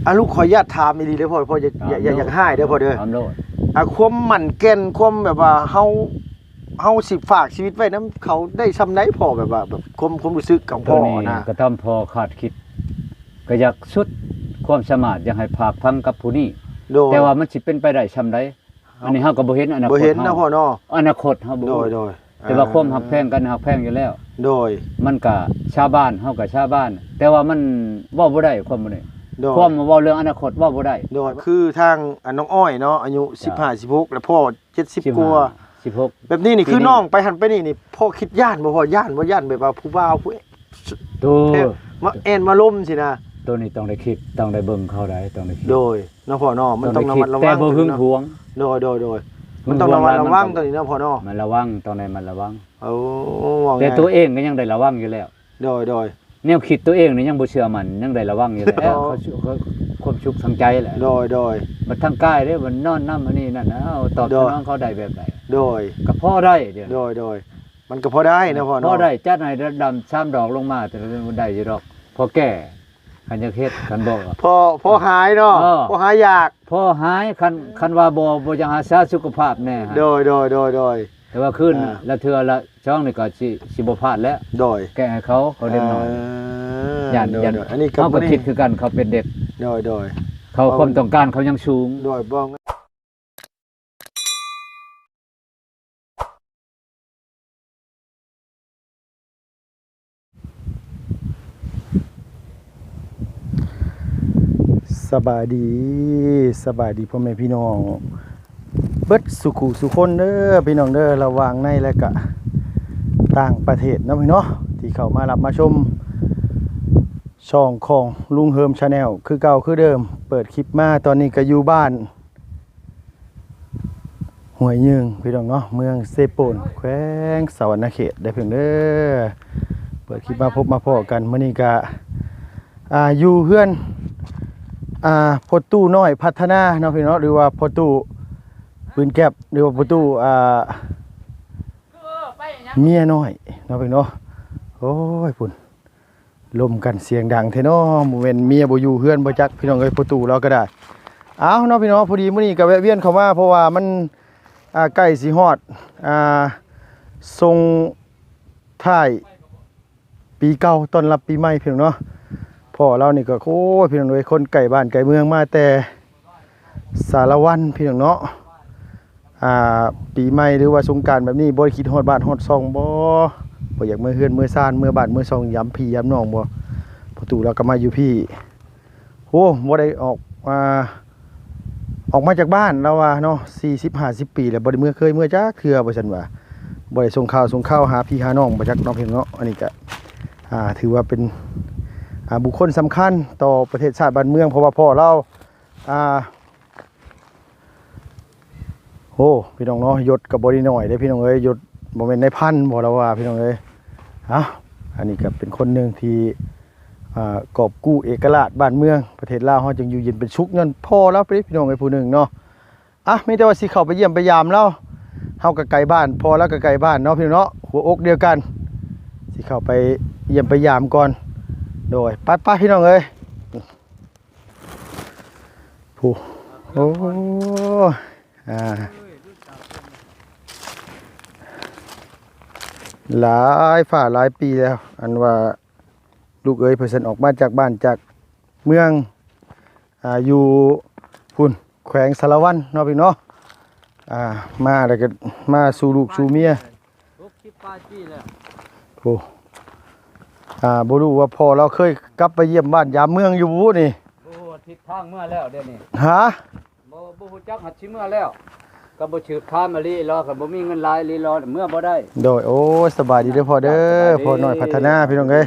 ອາ ລູກຂໍອະນຸຍາດຖາມອີ່ຫຼີເດີພໍ່ ພໍ່ຢ່າ ຢ່າ ຢ່າຮ້າຍເດີພໍ່ເດີ. ຖາມໂລດ. ອາ ຄວາມໝັ້ນແກ່ນ ຄວາມແບບວ່າເຮົາ ເຮົາຊິຝາກຊີວິດໄວ້ນຳເຂົາໄດ້ຊ່ຳໃດພໍ່ ແບບວ່າ ແບບຄວາມ ຄວາມຮູ້ສຶກຂອງພໍ່ນະ? ໂຕນີ້ກໍຕາມພໍ່ຄາດຄິດ ກໍຢາກສຸດຄວາມສາມາດ ຢາກໃຫ້ຝາກຝັງກັບຜູ້ນີ້. ໂດຍ. ແຕ່ວ່າມັນຊິເປັນໄປໄດ້ຊ່ຳໃດ? ອັນນີ້ເຮົາກໍບໍ່ເຫັນອະນາຄົດ ບໍ່ເຫັນນະພໍ່ເນາະ ອະນາຄົດເຮົາບໍ່ຮູ້. ໂດຍໆ. ແຕ່ວ່າຄວາມຮັກແພງກັນ ຮັກແພງຢູ່ແລ້ວ. ໂດຍ. ມັນກະຊາວບ້ານ ເຮົາກະຊາວບ້ານ ແຕ່ວ່າມັນເວົ້າບໍ່ໄດ້ ຄວາມບໍ່ນີ້. ໂດຍ. ຄວາມເວົ້າເລື່ອງອະນາຄົດເວົ້າບໍ່ໄດ້. ໂດຍ. ຄືທາງ ອາ ນ້ອງອ້ອຍເນາະ ອາຍຸສິບຫ້າ ສິບຫົກ ແລ້ວພໍ່ເຈັດສິບກວ່າ ສິບຫ້າ ສິບຫົກ ແບບນີ້ນີ້ ຄືນ້ອງໄປຫັ້ນໄປນີ້ນີ້ ພໍ່ຄິດຢ້ານບໍ່ພໍ່? ຢ້ານບໍ່? ຢ້ານແບບວ່າຜູ້ບ່າວຜູ້ ໂຕ ມາແອ່ນມາລົມຊີ້ນະ. ໂຕນີ້ຕ້ອງໄດ້ຄິດ ຕ້ອງໄດ້ເບິ່ງເຂົາໄດ໋ ຕ້ອງໄດ້ຄິດ. ໂດຍ ເນາະພໍ່ເນາະ ມັນຕ້ອງລະມັດລະວັງ ແຕ່ບໍ່ຫຶງຫວງ. ໂດຍໆໆ ມັນຕ້ອງລະມັດລະວັງ ຕ້ອງ ໂຕນີ້ເນາະພໍ່ເນາະ ມັນລະວັງ ຕ້ອງໄດ້ມັດລະວັງ. ໂອ້ ເວົ້າ ແຕ່ ງ່າຍ ຕົວເອງກໍຍັງໄດ້ລະວັງຢູ່ແລ້ວ. ໂດຍໆ. ແນວຄິດຕົວເອງນີ້ຍັງບໍ່ເຊື່ອໝັ້ນ ຍັງໄດ້ລະວັງຢູ່ແລ້ວ. ໂດຍ. ເຂົາ ເຂົາ ຄວາມສຸກທາງໃຈແຫຼະ. ໂດຍໆ. ບັດທາງກາຍເດ້ ມັນນອນນຳອັນນີ້ນັ້ນ ເຮົາຕອບ ໂດຍ ສະໜອງເຂົາໄດ້ແບບໃດ? ໂດຍ. ກໍພໍໄດ້ ໂດຍໆ. ມັນກໍພໍໄດ້ນະພໍ່ເນາະ ພໍໄດ້ ຈັດໃຫ້ດຳສາມດອກລົງມາ ແຕ່ໄດ້ຢູ່ດອກ ພໍແກ່ ຄັນຢາກເຮັດ ຄັນບໍ່ ພໍ ພໍຫາຍເນາະ. ເອີ ພໍຫາຍຢາກ ພໍຫາຍ. ຄັນ ຄັນວ່າບໍ່ ບໍ່ຢາກຮັກສາສຸຂະພາບແນ່ຫັ້ນ. ໂດຍໆໆໆ. ແຕ່ວ່າຄືນ ອ່າ ລະເທື່ອລະສອງນີ້ກໍຊິ ຊິບໍ່ພາດແລ້ວ. ໂດຍ. ແກະໃຫ້ເຂົາ ເຂົາເດັກນ້ອຍ ອ່າ ຢ້ານ ໂດຍໆ ຢ້ານ. ອັນນີ້ກໍ ເຮົາກໍຄິດຄືກັນ ເຂົາເປັນເດັກ. ໂດຍໆ. ເຂົາ ເຂົາ ຄວາມຕ້ອງການເຂົາຍັງສູງ. ໂດຍ ບໍ່ ສະບາຍດີ ສະບາຍດີພໍ່ແມ່ພີ່ນ້ອງເບິດສູ່ຄູ່ສູ່ຄົນເດີພີ່ນ້ອງເດີ ລະຫວ່າງໃນ ແລະກະຕ່າງປະເທດເນາະພີ່ເນາະ ທີ່ເຂົ້າມາຮັບມາຊົມຊ່ອງຂອງລຸງເຮີມ Channel ຄືເກົ່າຄືເດີມ. ເປີດຄລິບມາຕອນນີ້ກະຢູ່ບ້ານ ຫ້ວຍຍືງ ພີ່ນ້ອງເນາະ ເມືອງເຊໂປນ ແຂວງສະຫວັນນະເຂດເດີພີ່ນ້ອງເດີ. ເປີດຄລິບມາພົບມາພໍ້ກັນ ມື້ນີ້ກະ ອ່າ ຢູ່ເຮືອນ ອ່າ ພໍ່ຕູ້ນ້ອຍພັດທະນາເນາະພີ່ນ້ອງເນາະ ຫຼືວ່າພໍ່ຕູ້ປືນແກັບ ຫຼືວ່າພໍ່ຕູ້ ອ່າ ເມຍນ້ອຍເນາະພີ່ນ້ອງເນາະ. ໂອ້ຍ ພຸ້ນ ລົມກັນສຽງດັງແທ້ເນາະ ບໍ່ແມ່ນເມຍບໍ່ຢູ່ເຮືອນບໍ່ຈັກພີ່ນ້ອງເອີຍ ພໍ່ຕູ້ລາວກໍໄດ້. ອ້າວເນາະພີ່ນ້ອງ ພໍດີມື້ນີ້ກໍແວະວຽນເຂົ້າມາ ເພາະວ່າມັນ ອ່າ ໃກ້ຊິຮອດ ອ່າ ສົ່ງທ້າຍປີເກົ່າຕ້ອນຮັບປີໃໝ່ພີ່ນ້ອງເນາະ. ພໍ່ລາວນີ້ກໍ ໂອ້ຍ ພີ່ນ້ອງເອີຍ ຄົນໃກ້ບ້ານໃກ້ເມືອງ ມາແຕ່ ສາລະວັນພີ່ນ້ອງເນາະ. ອ່າ ປີໃໝ່ ຫຼືວ່າສົງການແບບນີ້ ບໍ່ໄດ້ຄິດຮອດບ້ານຮອດຊ່ອງບໍ່? ບໍ່ຢາກເມືອເຮືອນເມືອຊານ ເມືອບ້ານເມືອຊ່ອງ ຢາມພີ່ຢາມນ້ອງບໍ່? ພໍ່ຕູ້ລາວກໍມາຢູ່ພີ້ ໂອ້ ບໍ່ໄດ້ອອກ ອ່າ ອອກມາຈາກບ້ານ ລາວວ່າເນາະ ສີ່ສິບຫ້າສິບປີແລ້ວ ບໍ່ໄດ້ເມືອ ເຄີຍເມືອຈັກເທື່ອ ວ່າຊັ້ນວ່າ. ບໍ່ໄດ້ສົ່ງຂ່າວ ສົ່ງຂ່າວຫາພີ່ຫານ້ອງ ບໍ່ຈັກເນາະພີ່ນ້ອງເນາະ. ອັນນີ້ກໍ ອ່າ ຖືວ່າເປັນ ອ່າ ບຸກຄົນສຳຄັນຕໍ່ປະເທດຊາດບ້ານເມືອງ ເພາະວ່າພໍ່ລາວ ອ່າ ໂອ້ ພີ່ນ້ອງເນາະ ຍົດກໍບໍ່ໄດ້ໜ້ອຍເດ້ພີ່ນ້ອງເອີຍ ຍົດບໍ່ແມ່ນນາຍພັນບໍ່ລະວ່າພີ່ນ້ອງເອີຍ. ເອົ້າ ອັນນີ້ກໍເປັນຄົນໜຶ່ງທີ່ ອ່າ ກອບກູ້ເອກະລາດບ້ານເມືອງ ປະເທດລາວເຮົາຈຶ່ງຢູ່ເຢັນເປັນສຸກ ຍ້ອນພໍ່ລາວເດ້ພີ່ນ້ອງເອີຍ ຜູ້ໜຶ່ງເນາະ. ອ່ະ ມີແຕ່ວ່າຊິເຂົ້າໄປຢ້ຽມໄປຢາມລາວ ເຮົາກໍໃກ້ບ້ານ ພໍ່ລາວກໍໃກ້ບ້ານເນາະພີ່ນ້ອງເນາະ ຫົວອົກດຽວກັນ ຊິເຂົ້າໄປຢ້ຽມໄປຢາມກ່ອນ. ໂດຍ ໄປໆ ພີ່ນ້ອງເອີຍ. ຜູ້ ໂອ້ ອ່າ ຫຼາຍຟ້າຫຼາຍປີແລ້ວ ອັນວ່າລູກເອີຍເພິ່ນອອກມາຈາກບ້ານຈາກເມືອງ ອ່າ ຢູ່ພຸ້ນ ແຂວງສາລະວັນເນາະພີ່ນ້ອງເນາະ. ອ່າ ມາແລ້ວກໍມາສູ່ລູກສູ່ເມຍ ຫົກສິບປາຍປີແລ້ວ. ໂອ້ ອ່າ ບໍ່ຮູ້ວ່າພໍ່ລາວເຄີຍກັບໄປຢ້ຽມບ້ານຢາມເມືອງຢູ່ບໍ່ນີ້? ບໍ່ຮູ້ທິດທາງເມືອແລ້ວດຽວນີ້. ຫາ? ບໍ່ ບໍ່ຮູ້ຈັກ ຫາກຊິເມືອແລ້ວ ກໍບໍ່ຖືກຖາມອີ່ຫຼີລອ ກໍບໍ່ມີເງິນຫຼາຍອີ່ຫຼີລອ ເມືອບໍ່ໄດ້. ໂດຍ ໂອ້ຍ ສະບາຍດີເດີພໍ່ເດີ ສະບາຍດີ ພໍ່ນ້ອຍພັດທະນາ ພີ່ນ້ອງເອີຍ.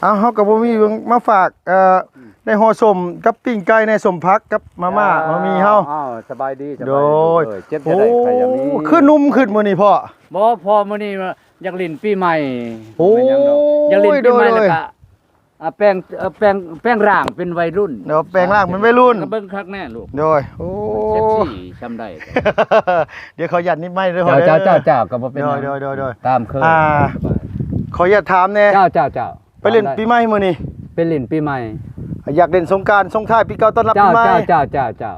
ເອົາ ເຮົາກໍບໍ່ມີຫຍັງມາຝາກ ເອີ ອືມ ໄດ້ຫໍ່ສົມກັບປີ້ງໄກ່ແດ່ ສົມຜັກກັບມາມ່າ ເອີ ມາໝີ່ເຮົາ. ອ້າວ ສະບາຍດີ ສະບາຍດີ ໂດຍ ເອີ ເຈັບຈະໄດ້ໄຂ້ຢ່າມີ. ໂອ້ ຄືໜຸ່ມຂຶ້ນມື້ນີ້ພໍ່? ບໍ່ ພໍ່ມື້ນີ້ຢາກຫຼິ້ນປີໃໝ່. ໂອ້ ບໍ່ແມ່ນຫຍັງດອກ ຢາກຫຼິ້ນປີໃໝ່ ໂດຍ ແລ້ວກະ ອ່າ ແປງ ເອີ ແປງ ແປງຮ່າງເປັນໄວລຸ້ນ. ເນາະ ແປງຮ່າງເປັນໄວລຸ້ນ ກໍເບິ່ງຄັກແນ່ລູກ. ໂດຍ ໂອ້ ເຊັກຊີຊ່ຳໃດ. ດຽວຂໍຢາດນິດໄມ້ເດີພໍ່ເດີ. ເຈົ້າ ເຈົ້າ ເຈົ້າ ກໍບໍ່ເປັນຫຍັງ ໂດຍ ໂດຍ ໂດຍ ຕາມເຄີຍ. ອ່າ ຂໍຢາດຖາມແນ່ ເຈົ້າ ເຈົ້າ ເຈົ້າ. ໄປຫຼິ້ນປີໃໝ່ມື້ນີ້? ໄປຫຼິ້ນປີໃໝ່. ຢາກເລ່ນສົງການ ສົ່ງທ້າຍປີເກົ່າ ຕ້ອນຮັບປີໃໝ່. ເຈົ້າ ເຈົ້າ ເຈົ້າ ເຈົ້າ ເຈົ້າ.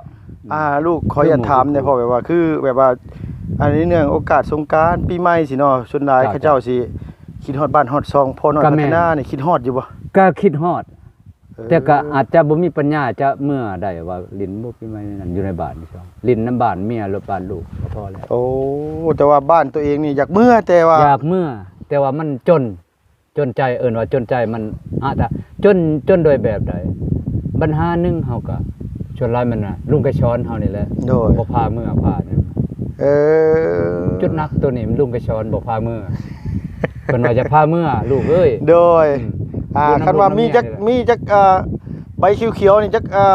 ອ່າ ລູກຂໍອຽດຖາມແດ່ພໍ່ ແບບວ່າ ຄືແບບວ່າ ອັນນີ້ເນື່ອງໂອກາດສົງການ ປີໃໝ່ຊີ້ເນາະ ສ່ວນຫຼາຍເຂົາເຈົ້າຊິຄິດຮອດບ້ານຮອດຊ່ອງ. ພໍ່ນ້ອຍພັດທະນານີ້ຄິດຮອດຢູ່ບໍ່? ກໍຄິດຮອດ ເອີ ແຕ່ກໍອາດຈະບໍ່ມີປັນຍາຈະເມືອໄດ້ ວ່າຫຼິ້ນບຸປີໃໝ່ນັ້ນ ຢູ່ໃນບ້ານນີ້ ຫຼິ້ນນຳບ້ານເມຍ ແລະ ບ້ານລູກກໍພໍແລ້ວ. ໂອ້ ແຕ່ວ່າບ້ານຕົວເອງນີ້ຢາກເມືອ ແຕ່ວ່າ ຢາກເມືອ ແຕ່ວ່າມັນຈົນ ຈົນໃຈ ເອີ້ນວ່າຈົນໃຈ ມັນອາດຈະຈົນ ຈົນໂດຍແບບໃດ? ບັນຫາໜຶ່ງເຮົາກໍ ສ່ວນຫຼາຍມັນນະ ລຸງໄກສອນເຮົານີ້ແຫຼະ ໂດຍ ບໍ່ພາເມືອພາຫຍັງ. ເອີ ຈຸດໜັກໂຕນີ້ ລຸງໄກສອນບໍ່ພາເມືອ ເພິ່ນວ່າຢ່າພາເມືອລູກເອີຍ. ໂດຍ ອືມ ອ່າ ຄັນວ່າມີຈັກ ມີຈັກ ອ່າ ໃບຂຽວໆນີ້ ຈັກ ອ່າ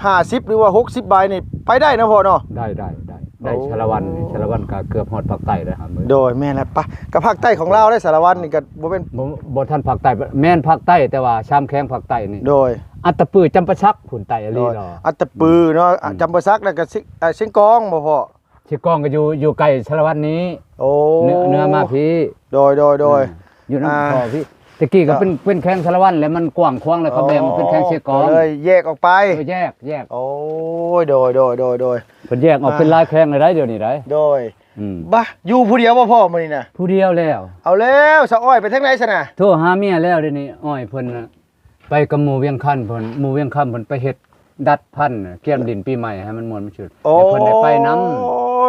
ຫ້າສິບ ຫຼືວ່າ ຫົກສິບ ໃບນີ້ ໄປໄດ້ນະພໍ່ເນາະ? ໄດ້ ໄດ້ ໄດ້ ໄດ້. ໂອ້ ສາລະວັນນີ້ ສາລະວັນກໍເກືອບຮອດພາກໃຕ້ແລ້ວ. ໂດຍ ແມ່ນແລ້ວ ປະ ກໍພາກໃຕ້ຂອງລາວເດ້ ສາລະວັນນີ້ກໍບໍ່ແມ່ນ ບໍ່ ບໍ່ທັນພາກໃຕ້ ແມ່ນພາກໃຕ້ ແຕ່ວ່າສາມແຂວງພາກໃຕ້ນີ້. ໂດຍ ອັດຕະປື ຈຳປາສັກ ພຸ້ນໃຕ້ອີ່ຫຼີເນາະ. ອັດຕະປືເນາະ ອືມ ຈຳປາສັກ ແລ້ວກໍ ເຊ ເຊກອງບໍ່ພໍ່? ເຊກອງກໍຢູ່ ຢູ່ໃກ້ສາລະວັນນີ້. ໂອ້ ເໜືອ ເໜືອມາພີ້. ໂດຍ ໂດຍ ໂດຍ ອືມ ຢູ່ນຳພໍ່ພີ້. ແຕ່ກີ້ກໍເປັນ ເປັນແຂວງສາລະວັນ ແລ້ວມັນກວ້າງຂວາງ ແລ້ວເຂົາແບ່ງມາເປັນແຂວງເຊກອງ ກໍເລີຍແຍກອອກໄປ. ເອີ ແຍກ ແຍກ. ໂອ້ຍ ໂດຍ ໂດຍ ໂດຍ ໂດຍ. ເພິ່ນແຍກອອກ ອ່າ ເປັນຫຼາຍແຂວງແລ້ວໄດ໋ ດຽວນີ້ໄດ໋. ໂດຍ ອືມ ບາ ຢູ່ຜູ້ດຽວບໍ່ພໍ່ມື້ນີ້ນະ? ຜູ້ດຽວແລ້ວ. ເອົາແລ້ວ ສາວອ້ອຍໄປທາງໃດຊັ້ນນະ? ໂທຫາເມຍແລ້ວ ດຽວນີ້ອ້ອຍເພິ່ນນະ ໄປກັບໝູ່ວຽງຄັນເພິ່ນ ໝູ່ວຽງຄຳເພິ່ນໄປເຮັດດັດພັນ ກຽມດິນປີໃໝ່ໃຫ້ມັນມ່ວນມັນຊື່ນ. ໂອ້ ແລ້ວເພິ່ນໄດ້ໄປນຳ.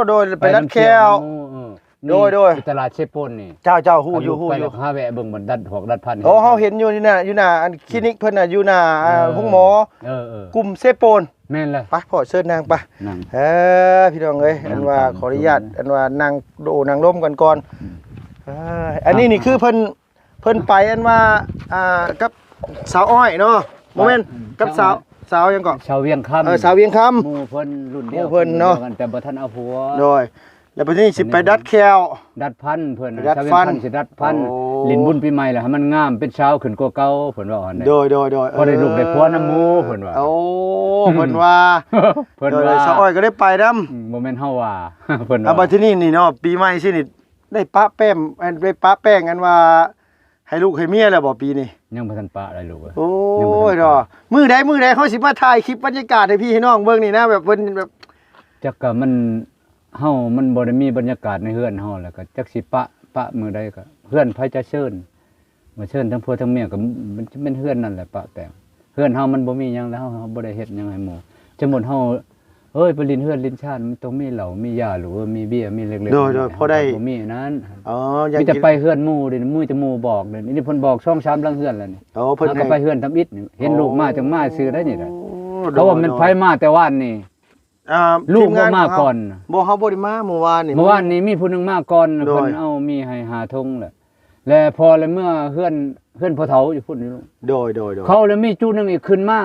ໂດຍ ໄປດັດແຂ້ວ. ເອີ ໂດຍ ໂດຍ ຢູ່ຕະຫຼາດເຊໂປນນີ້. ເຈົ້າ ເຈົ້າ ຮູ້ຢູ່ ຮູ້ຢູ່. ໄປແລ້ວຫາແວະເບິ່ງ ມັນດັດຫອກດັດພັນ. ໂອ້ ເຮົາເຫັນຢູ່ນີ້ນະ ຢູ່ໜ້າອັນຄລີນິກເພິ່ນນະ ຢູ່ໜ້າ ເອີ ໂຮງໝໍ ເອີ ເອີ ກຸ່ມເຊໂປນ. ແມ່ນແຫຼະ. ໄປພໍ່ ເຊີນນາງໄປ. ເອີ ພີ່ນ້ອງເອີຍ ອັນວ່າຂໍອະນຸຍາດ ອັນວ່ານັ່ງໂອ້ນັ່ງລົມກັນກ່ອນ. ເອີ ອັນນີ້ນີ້ຄືເພິ່ນ ເພິ່ນໄປອັນວ່າ ອ່າ ກັບສາວອ້ອຍເນາະ. ບໍ່ແມ່ນ ກັບສາວ ສາວຫຍັງເກາະ? ສາວວຽງຄຳ. ເອີ ສາວວຽງຄຳ ໝູ່ເພິ່ນລຸ້ນດຽວ ໝູ່ເພິ່ນເນາະ ແຕ່ບໍ່ທັນເອົາຜົວ. ໂດຍ ແລ້ວບັດນີ້ຊິໄປດັດແຂ້ວ ດັດພັນເພິ່ນ. ສາວວຽງຄຳຊິດັດພັນ ຫຼິ້ນບຸນປີໃໝ່ແລ້ວໃຫ້ມັນງາມ ເປັນສາວຂຶ້ນກວ່າເກົ່າ ເພິ່ນວ່າຫັ້ນ. ໂດຍ ໂດຍ ໂດຍ. ພໍໄດ້ລູກໄດ້ຜົວນຳໝູ່ ເພິ່ນວ່າ. ໂອ້ ເພິ່ນວ່າ ເພິ່ນວ່າ. ສາວອ້ອຍກໍໄດ້ໄປນຳ. ບໍ່ແມ່ນເຮົາວ່າ ເພິ່ນວ່າ. ບັດທີນີ້ນີ້ເນາະ ປີໃໝ່ຊິນີ້ ໄດ້ປະແປ້ມ ອັນ ໄດ້ປະແປ້ງ ອັນວ່າໃຫ້ລູກໃຫ້ເມຍແລ້ວບໍ່ປີນີ້? ຍັງບໍ່ທັນປະໄດ໋ລູກເອີຍ. ໂອ້ຍເນາະ ມື້ໃດ ມື້ໃດເຮົາຊິມາຖ່າຍຄລິບບັນຍາກາດໃຫ້ພີ່ໃຫ້ນ້ອງເບິ່ງນີ້ນະ ແບບເພິ່ນແບບ ຈັກກະມັນ ເຮົາມັນບໍ່ໄດ້ມີບັນຍາກາດໃນເຮືອນເຮົາ ແລ້ວກະຈັກຊິປະ ປະມື້ໃດກະ ເຮືອນໃຜຈະເຊີນ ມາເຊີນທັງຜົວທັງເມຍ ກະມັນຈະແມ່ນເຮືອນນັ້ນແຫຼະປະແປ້ງ. ເຮືອນເຮົາມັນບໍ່ມີຫຍັງແລ້ວ ເຮົາ ເຮົາບໍ່ໄດ້ເຮັດຫຍັງໃຫ້ໝູ່. ສົມມຸດເຮົາ ເອີຍ ໄປຫຼິ້ນເຮືອນຫຼິ້ນຊານ ມັນຕ້ອງມີເຫຼົ້າມີຢາ ຫຼືວ່າມີເບຍ ມີເລັກໆ ໂດຍ ໂດຍ ພໍໄດ້ ບໍ່ມີອັນນັ້ນ. ອໍ ມີແຕ່ໄປເຮືອນໝູ່ເດ ມີແຕ່ໝູ່ບອກເດ. ນີ້ເພິ່ນບອກສອງສາມຫຼັງເຮືອນແລ້ວນີ້. ໂອ້ ເພິ່ນກໍໄປເຮືອນທຳອິດນີ້ ເຫັນລູກມາຈັ່ງມາຊື່ໄດ໋ນີ້ໄດ໋. ເຂົາວ່າແມ່ນໃຜມາແຕ່ວານນີ້ ອ່າ ລູກບໍ່ມາກ່ອນ. ບໍ່ ເຮົາບໍ່ໄດ້ມາມື້ວານນີ້. ມື້ວານນີ້ມີຜູ້ໜຶ່ງມາກ່ອນ ໂດຍ ເພິ່ນເອົາໝີ່ໃຫ້ຫ້າຖົງແຫຼະ ແລະພໍ່ລະເມືອເຮືອນ ເຮືອນພໍ່ເຖົ້າຢູ່ພຸ້ນຢູ່. ໂດຍ ໂດຍ ໂດຍ. ເຂົາລະມີຈຸໜຶ່ງອີກຂຶ້ນມາ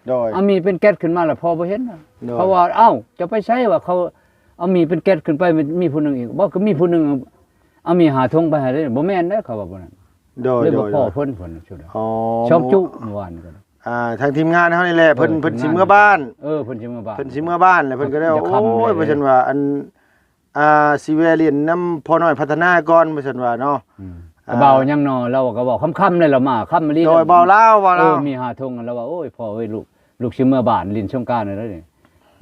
ໂດຍ ເອົາໝີ່ເປັນແກັດຂຶ້ນມາ ລະພໍ່ບໍ່ເຫັນ. ໂດຍ ເຂົາວ່າ ເອົ້າ ເຈົ້າໄປໃສ ວ່າເຂົາເອົາໝີ່ເປັນແກັດຂຶ້ນໄປ ມີຜູ້ໜຶ່ງອີກ. ບໍ່ ກໍມີຜູ້ໜຶ່ງເອົາໝີ່ຫ້າຖົງໄປໃຫ້ເດ້. ບໍ່ແມ່ນເດ້ ເຂົາວ່າບໍ່ນັ້ນ. ໂດຍ ເລີຍບໍ່ພໍ້ເພິ່ນ ເພິ່ນສຸດ. ອໍ ສອງຈຸມື້ວານນີ້ກໍ ອ່າ ທາງທີມງານເຮົານີ້ແຫຼະ ເອີ ເພິ່ນ ທີມງານ ເພິ່ນຊິເມືອບ້ານ. ເອີ ເພິ່ນຊິເມືບ້ານ ເພິ່ນຊິເມືອບ້ານ ແລ້ວເພິ່ນກໍໄດ້ ໂອ້ຍ ວ່າຊັ້ນວ່າ ອັນ ອ່າ ຊິແວະຫຼິ້ນນຳພໍ່ນ້ອຍພັດທະນາກ່ອນ ວ່າຊັ້ນວ່າເນາະ. ອືມ ອ່າ ບ່າວຫຍັງເນາະ ລາວກໍເວົ້າຄ່ຳໆເລີຍ ລາວມາຄ່ຳອີ່ຫຼີ. ໂດຍ ບ່າວລາວ ບ່າວລາວ ເອີ ມີຫ້າຖົງ ລາວວ່າ ໂອ້ຍ ພໍ່ເອີຍ ລູກ ລູກຊິເມືອບ້ານຫຼິ້ນສົງການແລ້ວເດ້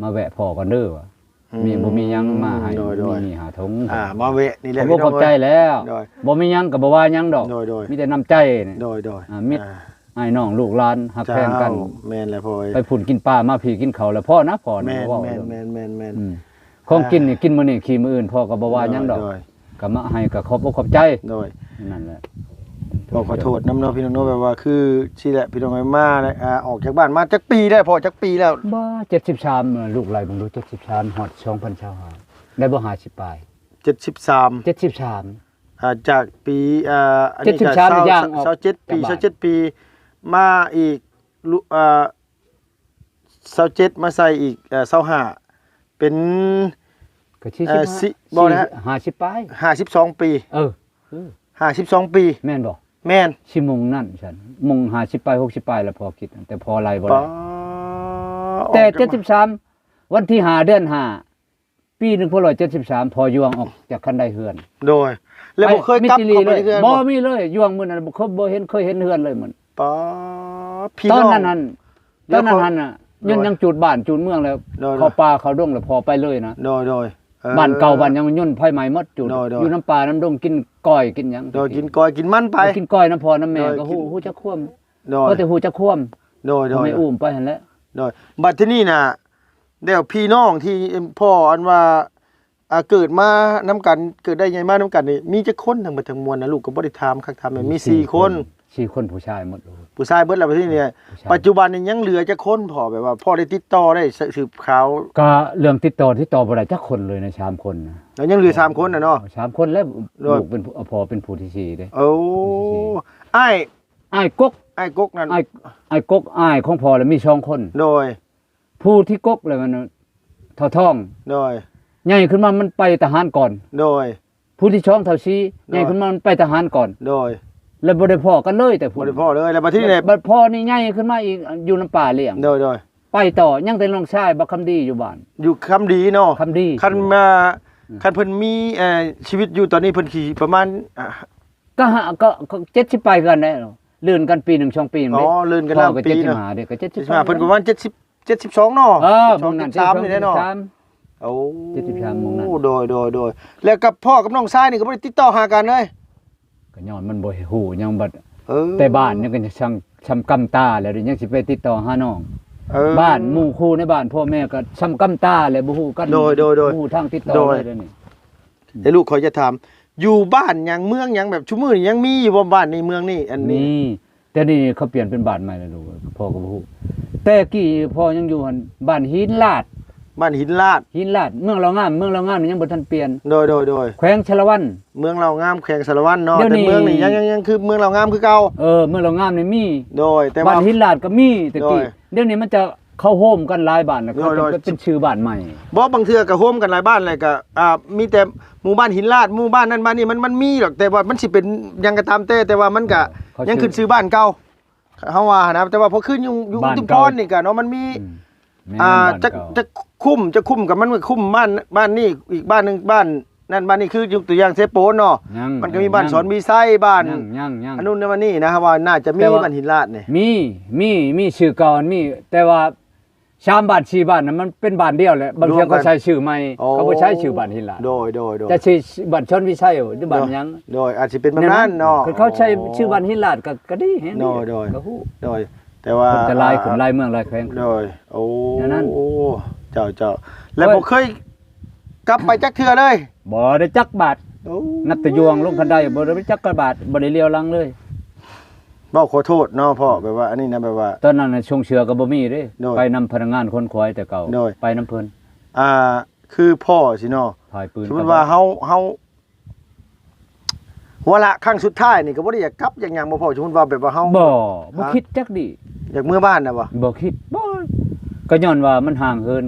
ມາແວະພໍ້ກັນເດີ ວ່າ ອືມ ມີ ບໍ່ມີຫຍັງມາໃຫ້. ໂດຍ ໂດຍ ມີຫ້າຖົງ ອ່າ ມາແວະນີ້ແຫຼະ ຂອບໃຈແລ້ວ. ໂດຍ ບໍ່ມີຫຍັງກໍບໍ່ວ່າຫຍັງດອກ. ໂດຍ ໂດຍ ມີແຕ່ນ້ຳໃຈນີ້. ໂດຍ ໂດຍ ອ່າ ມິດ ອ່າ ອ້າຍນ້ອງລູກຫຼານຮັກແພງກັນ. ເຈົ້າ ແມ່ນແຫຼະພໍ່ເອີຍ. ໄປພຸ້ນກິນປາ ມາພີ້ກິນເຂົ້າແລ້ວພໍ້ນະ ພໍ່ນີ້. ແມ່ນ ເວົ້າ ແມ່ນ ແມ່ນ ແມ່ນ ອືມ ຂອງກິນນີ້ ອ່າ ກິນມື້ນີ້ ຂີ້ມື້ອື່ນ ພໍ່ກໍບໍ່ວ່າຫຍັງດອກ. ໂດຍ ກໍມາໃຫ້ກໍຂອບອົກຂອບໃຈ. ໂດຍ ນັ້ນແຫຼະ ຂໍ ຂໍໂທດນຳເນາະ ພີ່ນ້ອງເນາະ. ແບບວ່າຄືຊີ້ແຫຼະ ພີ່ນ້ອງເອີຍ ມາ ອ່າ ອອກຈາກບ້ານມາຈັກປີແລ້ວ ພໍ່ ຈັກປີແລ້ວ? ບໍ່ ເຈັດສິບສາມ ລູກໄລ່ເບິ່ງດູ ເຈັດສິບສາມ ຮອດສອງພັນຊາວຫ້າ ໄດ້ບໍ່ ຫ້າສິບປາຍ? ເຈັດສິບສາມ ເຈັດສິບສາມ ອ່າ ຈາກປີ ອ່າ ອັນນີ້ກໍຊາວ ຊາວເຈັດປີ ຊາວເຈັດປີ ມາອີກ ອ່າ ຊາວເຈັດ ມາໃສ່ອີກ ເອີ ຊາວຫ້າ ເປັນ ກໍສີ່ສິບຫ້າ ເອີ ຊິ ບໍ່ນະ ຫ້າສິບປາຍ ຫ້າສິບສອງປີ. ເອີ ຫ້າສິບສອງປີ ແມ່ນບໍ່? ແມ່ນ ຊິມຸງນັ້ນຊັ້ນ ມຸງຫ້າສິບປາຍ ຫົກສິບປາຍ ແລ້ວພໍຄິດ ແຕ່ພໍໄລ່ບໍ່ໄດ້. ແຕ່ເຈັດສິບສາມ ວັນທີຫ້າ ເດືອນຫ້າ ປີໜຶ່ງພັນເກົ້າຮ້ອຍເຈັດສິບສາມ ພໍ່ຍ່ວງອອກຈາກຄັນໄດເຮືອນ. ໂດຍ ແລ້ວບໍ່ເຄີຍກັບເຂົ້າໄປເຮືອນ? ບໍ່ມີເລີຍ ຍ່ວງມື້ນັ້ນບໍ່ເຄີຍ ບໍ່ເຫັນ ເຄີຍເຫັນເຮືອນເລີຍມື້ນັ້ນ. ປາ ພີ່ນ້ອງ ຕອນນັ້ນຫັ້ນ ຕອນນັ້ນຫັ້ນນະ ໂດຍ ຍົນຍັງຈູດບ້ານຈູດເມືອງແລ້ວ ໂດຍ ເຂົ້າປ່າເຂົ້າດົງແລ້ວພໍໄປເລີຍນະ ໂດຍ ໂດຍ ເອີ ບ້ານເກົ່າບ້ານຫຍັງຍົນໄຟໄໝ້ໝົດ ຈູດ ໂດຍ ໂດຍ ຢູ່ນຳປ່ານຳດົງ ກິນກ້ອຍກິນຫຍັງ ໂດຍ ກິນກ້ອຍກິນມັນໄປ ກິນກ້ອຍນຳພໍ່ນຳແມ່ ໂດຍ ກໍຮູ້ ກິນ ຮູ້ຈັກຄວາມ ໂດຍ ພໍແຕ່ຮູ້ຈັກຄວາມ ໂດຍ ໂດຍ ແມ່ອຸ້ມໄປຫັ້ນແຫຼະ ໂດຍ ບັດທີນີ້ນະ ແລ້ວພີ່ນ້ອງທີ່ພໍ່ອັນວ່າ ອ່າ ເກີດມານຳກັນ ເກີດໄດ້ໃຫຍ່ມານຳກັນນີ້ ມີຈັກຄົນທັງເບິດທັງມວນນະ? ລູກກໍບໍ່ໄດ້ຖາມຄັກຖາມແນ່ ມີສີ່ຄົນ ສີ່ຄົນ ຜູ້ຊາຍໝົດ ຜູ້ຊາຍເບິດແລ້ວ ບັດທີນີ້ ຜູ້ຊາຍ ປັດຈຸບັນນີ້ຍັງເຫຼືອຈັກຄົນພໍ່ ແບບວ່າພໍ່ໄດ້ຕິດຕໍ່ໄດ້ສືບຂ່າວ? ກະເລື່ອງຕິດຕໍ່ ຕິດຕໍ່ບໍ່ໄດ້ຈັກຄົນເລີຍນະ ສາມຄົນນະ ແລ້ວຍັງເຫຼືອສາມຄົນນະເນາະ ສາມຄົນແລ້ວ ໂດຍ ລູກເປັນຜູ້ ພໍ່ເປັນຜູ້ທີສີ່ເດ້ ໂອ້ ຜູ້ທີສີ່ ອ້າຍ ອ້າຍກົກ ອ້າຍກົກນັ້ນ ອ້າຍ ອ້າຍກົກ ອ້າຍຂອງພໍ່ລະມີສອງຄົນ ໂດຍ ຜູ້ທີ່ກົກແລ້ວມັນເຖົ້າທອງ ໂດຍ ໃຫຍ່ຂຶ້ນມາມັນໄປທະຫານກ່ອນ ໂດຍ ຜູ້ທີ່ສອງເຖົ້າສີ ໂດຍ ໃຫຍ່ຂຶ້ນມາມັນໄປທະຫານກ່ອນ ໂດຍ ແລ້ວບໍ່ໄດ້ພໍ້ກັນເລີຍແຕ່ພຸ້ນ ບໍ່ໄດ້ພໍ້ເລີຍ ແລ້ວບັດທີນີ້ແຫຼະ ບັດພໍ່ນີ້ໃຫຍ່ຂຶ້ນມາອີກ ຢູ່ນຳປ້າລ້ຽງ ໂດຍ ໂດຍ ໄປຕໍ່ ຍັງແຕ່ນ້ອງຊາຍບັກຄຳດີຢູ່ບ້ານ ຢູ່ຄຳດີເນາະ ຄຳດີ ຄັນມາ ອືມ ຄັນເພິ່ນມີ ເອີ ຊີວິດຢູ່ຕອນນີ້ເພິ່ນຊິປະມານ ອ່າ ກໍຫ້າ ກໍ ກໍເຈັດສິບປາຍຄືກັນແຫຼະ ເລື່ອນກັນປີໜຶ່ງສອງປີ ອໍ ເລື່ອນກັນ ພໍ່ກໍ ປີ ເຈັດສິບຫ້າເນາະ ເດ້ ກໍເຈັດສິບ ເຈັດສິບຫ້າ ເພິ່ນປະມານເຈັດສິບ ເຈັດສິບສອງເນາະ ເອີ ຊ່ວງນັ້ນ ເຈັດສິບສາມນີ້ແຫຼະເນາະ ໂອ້ ເຈັດສິບສາມ ຊ່ວງນັ້ນ ໂດຍ ໂດຍ ໂດຍ ແລ້ວກັບພໍ່ກັບນ້ອງຊາຍນີ້ກໍບໍ່ໄດ້ຕິດຕໍ່ຫາກັນເລີຍ ກໍຍ້ອນມັນບໍ່ຮູ້ຫຍັງບັດ ເອີ ແຕ່ບ້ານຍັງກໍຊ່ຳ ຊ່ຳກຳຕາແລ້ວ ຍັງຊິໄປຕິດຕໍ່ຫານ້ອງ ເອີ ບ້ານໝູ່ຄູ່ໃນບ້ານ ພໍ່ແມ່ກໍຊ່ຳກຳຕາແລ້ວ ບໍ່ຮູ້ກັນ ໂດຍ ໂດຍ ໂດຍ ບໍ່ຮູ້ທາງຕິດຕໍ່ເລີຍ ໂດຍ ດຽວນີ້ ແຕ່ລູກ ຂ້ອຍຈະຖາມ ຢູ່ບ້ານຫຍັງເມືອງຫຍັງ ແບບຊຸມື້ນີ້ຍັງມີຢູ່ບໍ່ ບ້ານນີ້ເມືອງນີ້ ອັນນີ້? ມີ ແຕ່ນີ້ເຂົາປ່ຽນເປັນບ້ານໃໝ່ແລ້ວລູກ ພໍ່ກໍບໍ່ຮູ້ ແຕ່ກີ້ພໍ່ຍັງຢູ່ຫັ້ນ ບ້ານຫີນລາດ ບ້ານຫີນລາດ ຫີນລາດ ເມືອງລາວງາມ ເມືອງລາວງາມນີ້ຍັງບໍ່ທັນປ່ຽນ ໂດຍ ໂດຍ ໂດຍ ແຂວງສາລະວັນ ເມືອງລາວງາມ ແຂວງສາລະວັນເນາະ ດຽວນີ້ ແຕ່ເມືອງນີ້ຍັງ ຍັງ ຍັງຄືເມືອງລາວງາມຄືເກົ່າ ເອີ ເມືອງລາວງາມນີ້ມີ ໂດຍ ແຕ່ວ່າ ບ້ານຫີນລາດກໍມີ ແຕ່ກີ້ ໂດຍ ດຽວນີ້ມັນຈະ ເຂົາໂຮມກັນຫຼາຍບ້ານແລ້ວ ໂດຍ ໂດຍ ເຂົາຈະເປັນຊື່ບ້ານໃໝ່ ບໍ່ ບາງເທື່ອກໍໂຮມກັນຫຼາຍບ້ານ ແລ້ວກໍ ອ່າ ມີແຕ່ໝູ່ບ້ານຫີນລາດ ໝູ່ບ້ານນັ້ນບ້ານນີ້ ມັນ ມັນມີດອກ ແຕ່ວ່າມັນຊິເປັນຫຍັງກໍຕາມແຕ່ ແຕ່ວ່າມັນກໍຍັງຂຶ້ນຊື່ບ້ານເກົ່າ ເຮົາວ່ານະ ແຕ່ວ່າພໍຂຶ້ນຢູ່ ຢູ່ອຸທຸມພອນນີ້ກໍເນາະ ມັນມີ ອືມ ແມ່ນ ອ່າ ບ້ານເກົ່າ ຈັກ ຈັກຄຸ້ມ ຈັກຄຸ້ມກໍມັນຄຸ້ມບ້ານ ບ້ານນີ້ ອີກບ້ານໜຶ່ງ ບ້ານ ນັ້ນບ້ານນີ້ ຄືຍົກຕົວຢ່າງເຊໂປນເນາະ ຍັງ ມັນກໍມີ ເອີ ບ້ານ ຍັງ ສອນວິໄຊ ບ້ານ ຍັງ ຍັງ ອັນນັ້ນອັນນີ້ນະ ວ່າໜ້າຈະມີ ແຕ່ວ່າ ບ້ານຫີນລາດນີ້ ມີ ມີ ມີຊື່ເກົ່າ ມີ ແຕ່ວ່າສາມບ້ານສີ່ບ້ານນະ ມັນເປັນບ້ານດຽວແຫຼະ ບາງເທື່ອ ລວມກັນ ເຂົາໃສ່ຊື່ໃໝ່ ໂອ້ ເຂົາບໍ່ໃຊ້ຊື່ບ້ານຫີນລາດ ໂດຍ ໂດຍ ໂດຍ ຈະຊື່ບ້ານຊອນວິໄຊ ຫຼືບ້ານຫຍັງ ໂດຍ ອາດຊິເປັນແບບນັ້ນເນາະ ຄັນເຂົາໃຊ້ຊື່ບ້ານຫີນລາດກໍ ກໍດີແຮງ ໂດຍ ໂດຍ ກໍຮູ້ ໂດຍ ແຕ່ວ່າ ເພິ່ນຈະຫຼາຍຂຶ້ນ ອ່າ ຫຼາຍເມືອງຫຼາຍແຂວງ ໂດຍ ໂອ້ ແນວນັ້ນ ເຈົ້າ ເຈົ້າ ແລ້ວບໍ່ເຄີຍ ກັບໄປຈັກເທື່ອເລີຍ ບໍ່ໄດ້ຈັກບາດ ໂອ້ ນັບແຕ່ຢູ່ຫ້ອງລົງຄັນໄດ ບໍ່ໄດ້ຈັກກະບາດ ບໍ່ໄດ້ຫຼຽວຫຼັງເລີຍ ເວົ້າຂໍໂທດເນາະພໍ່ ແບບວ່າອັນນີ້ນະ ແບບວ່າ ຕອນນັ້ນນະ ຊົງເຊື່ອກໍບໍ່ມີເດ້ ໂດຍ ໄປນຳພະນັກງານຂົນຂວາຍແຕ່ເກົ່າ ໂດຍ ໄປນຳເພິ່ນ ອ່າ ຄືພໍ່ຊີ້ເນາະ ພາຍປືນ ສົມມຸດວ່າເຮົາ ເຮົາ ວາລະຄັ້ງສຸດທ້າຍນີ້ກໍບໍ່ໄດ້ຢາກກັບຢາກຫຍັງບໍ່ພໍ່? ສົມມຸດວ່າແບບວ່າເຮົາ ບໍ່ ບໍ່ ຮະ? ຄິດຈັກດີ້ ຢາກເມືອບ້ານນະບໍ່? ບໍ່ຄິດ ບໍ່ ກໍຍ້ອນວ່າມັນຫ່າງເຫີນ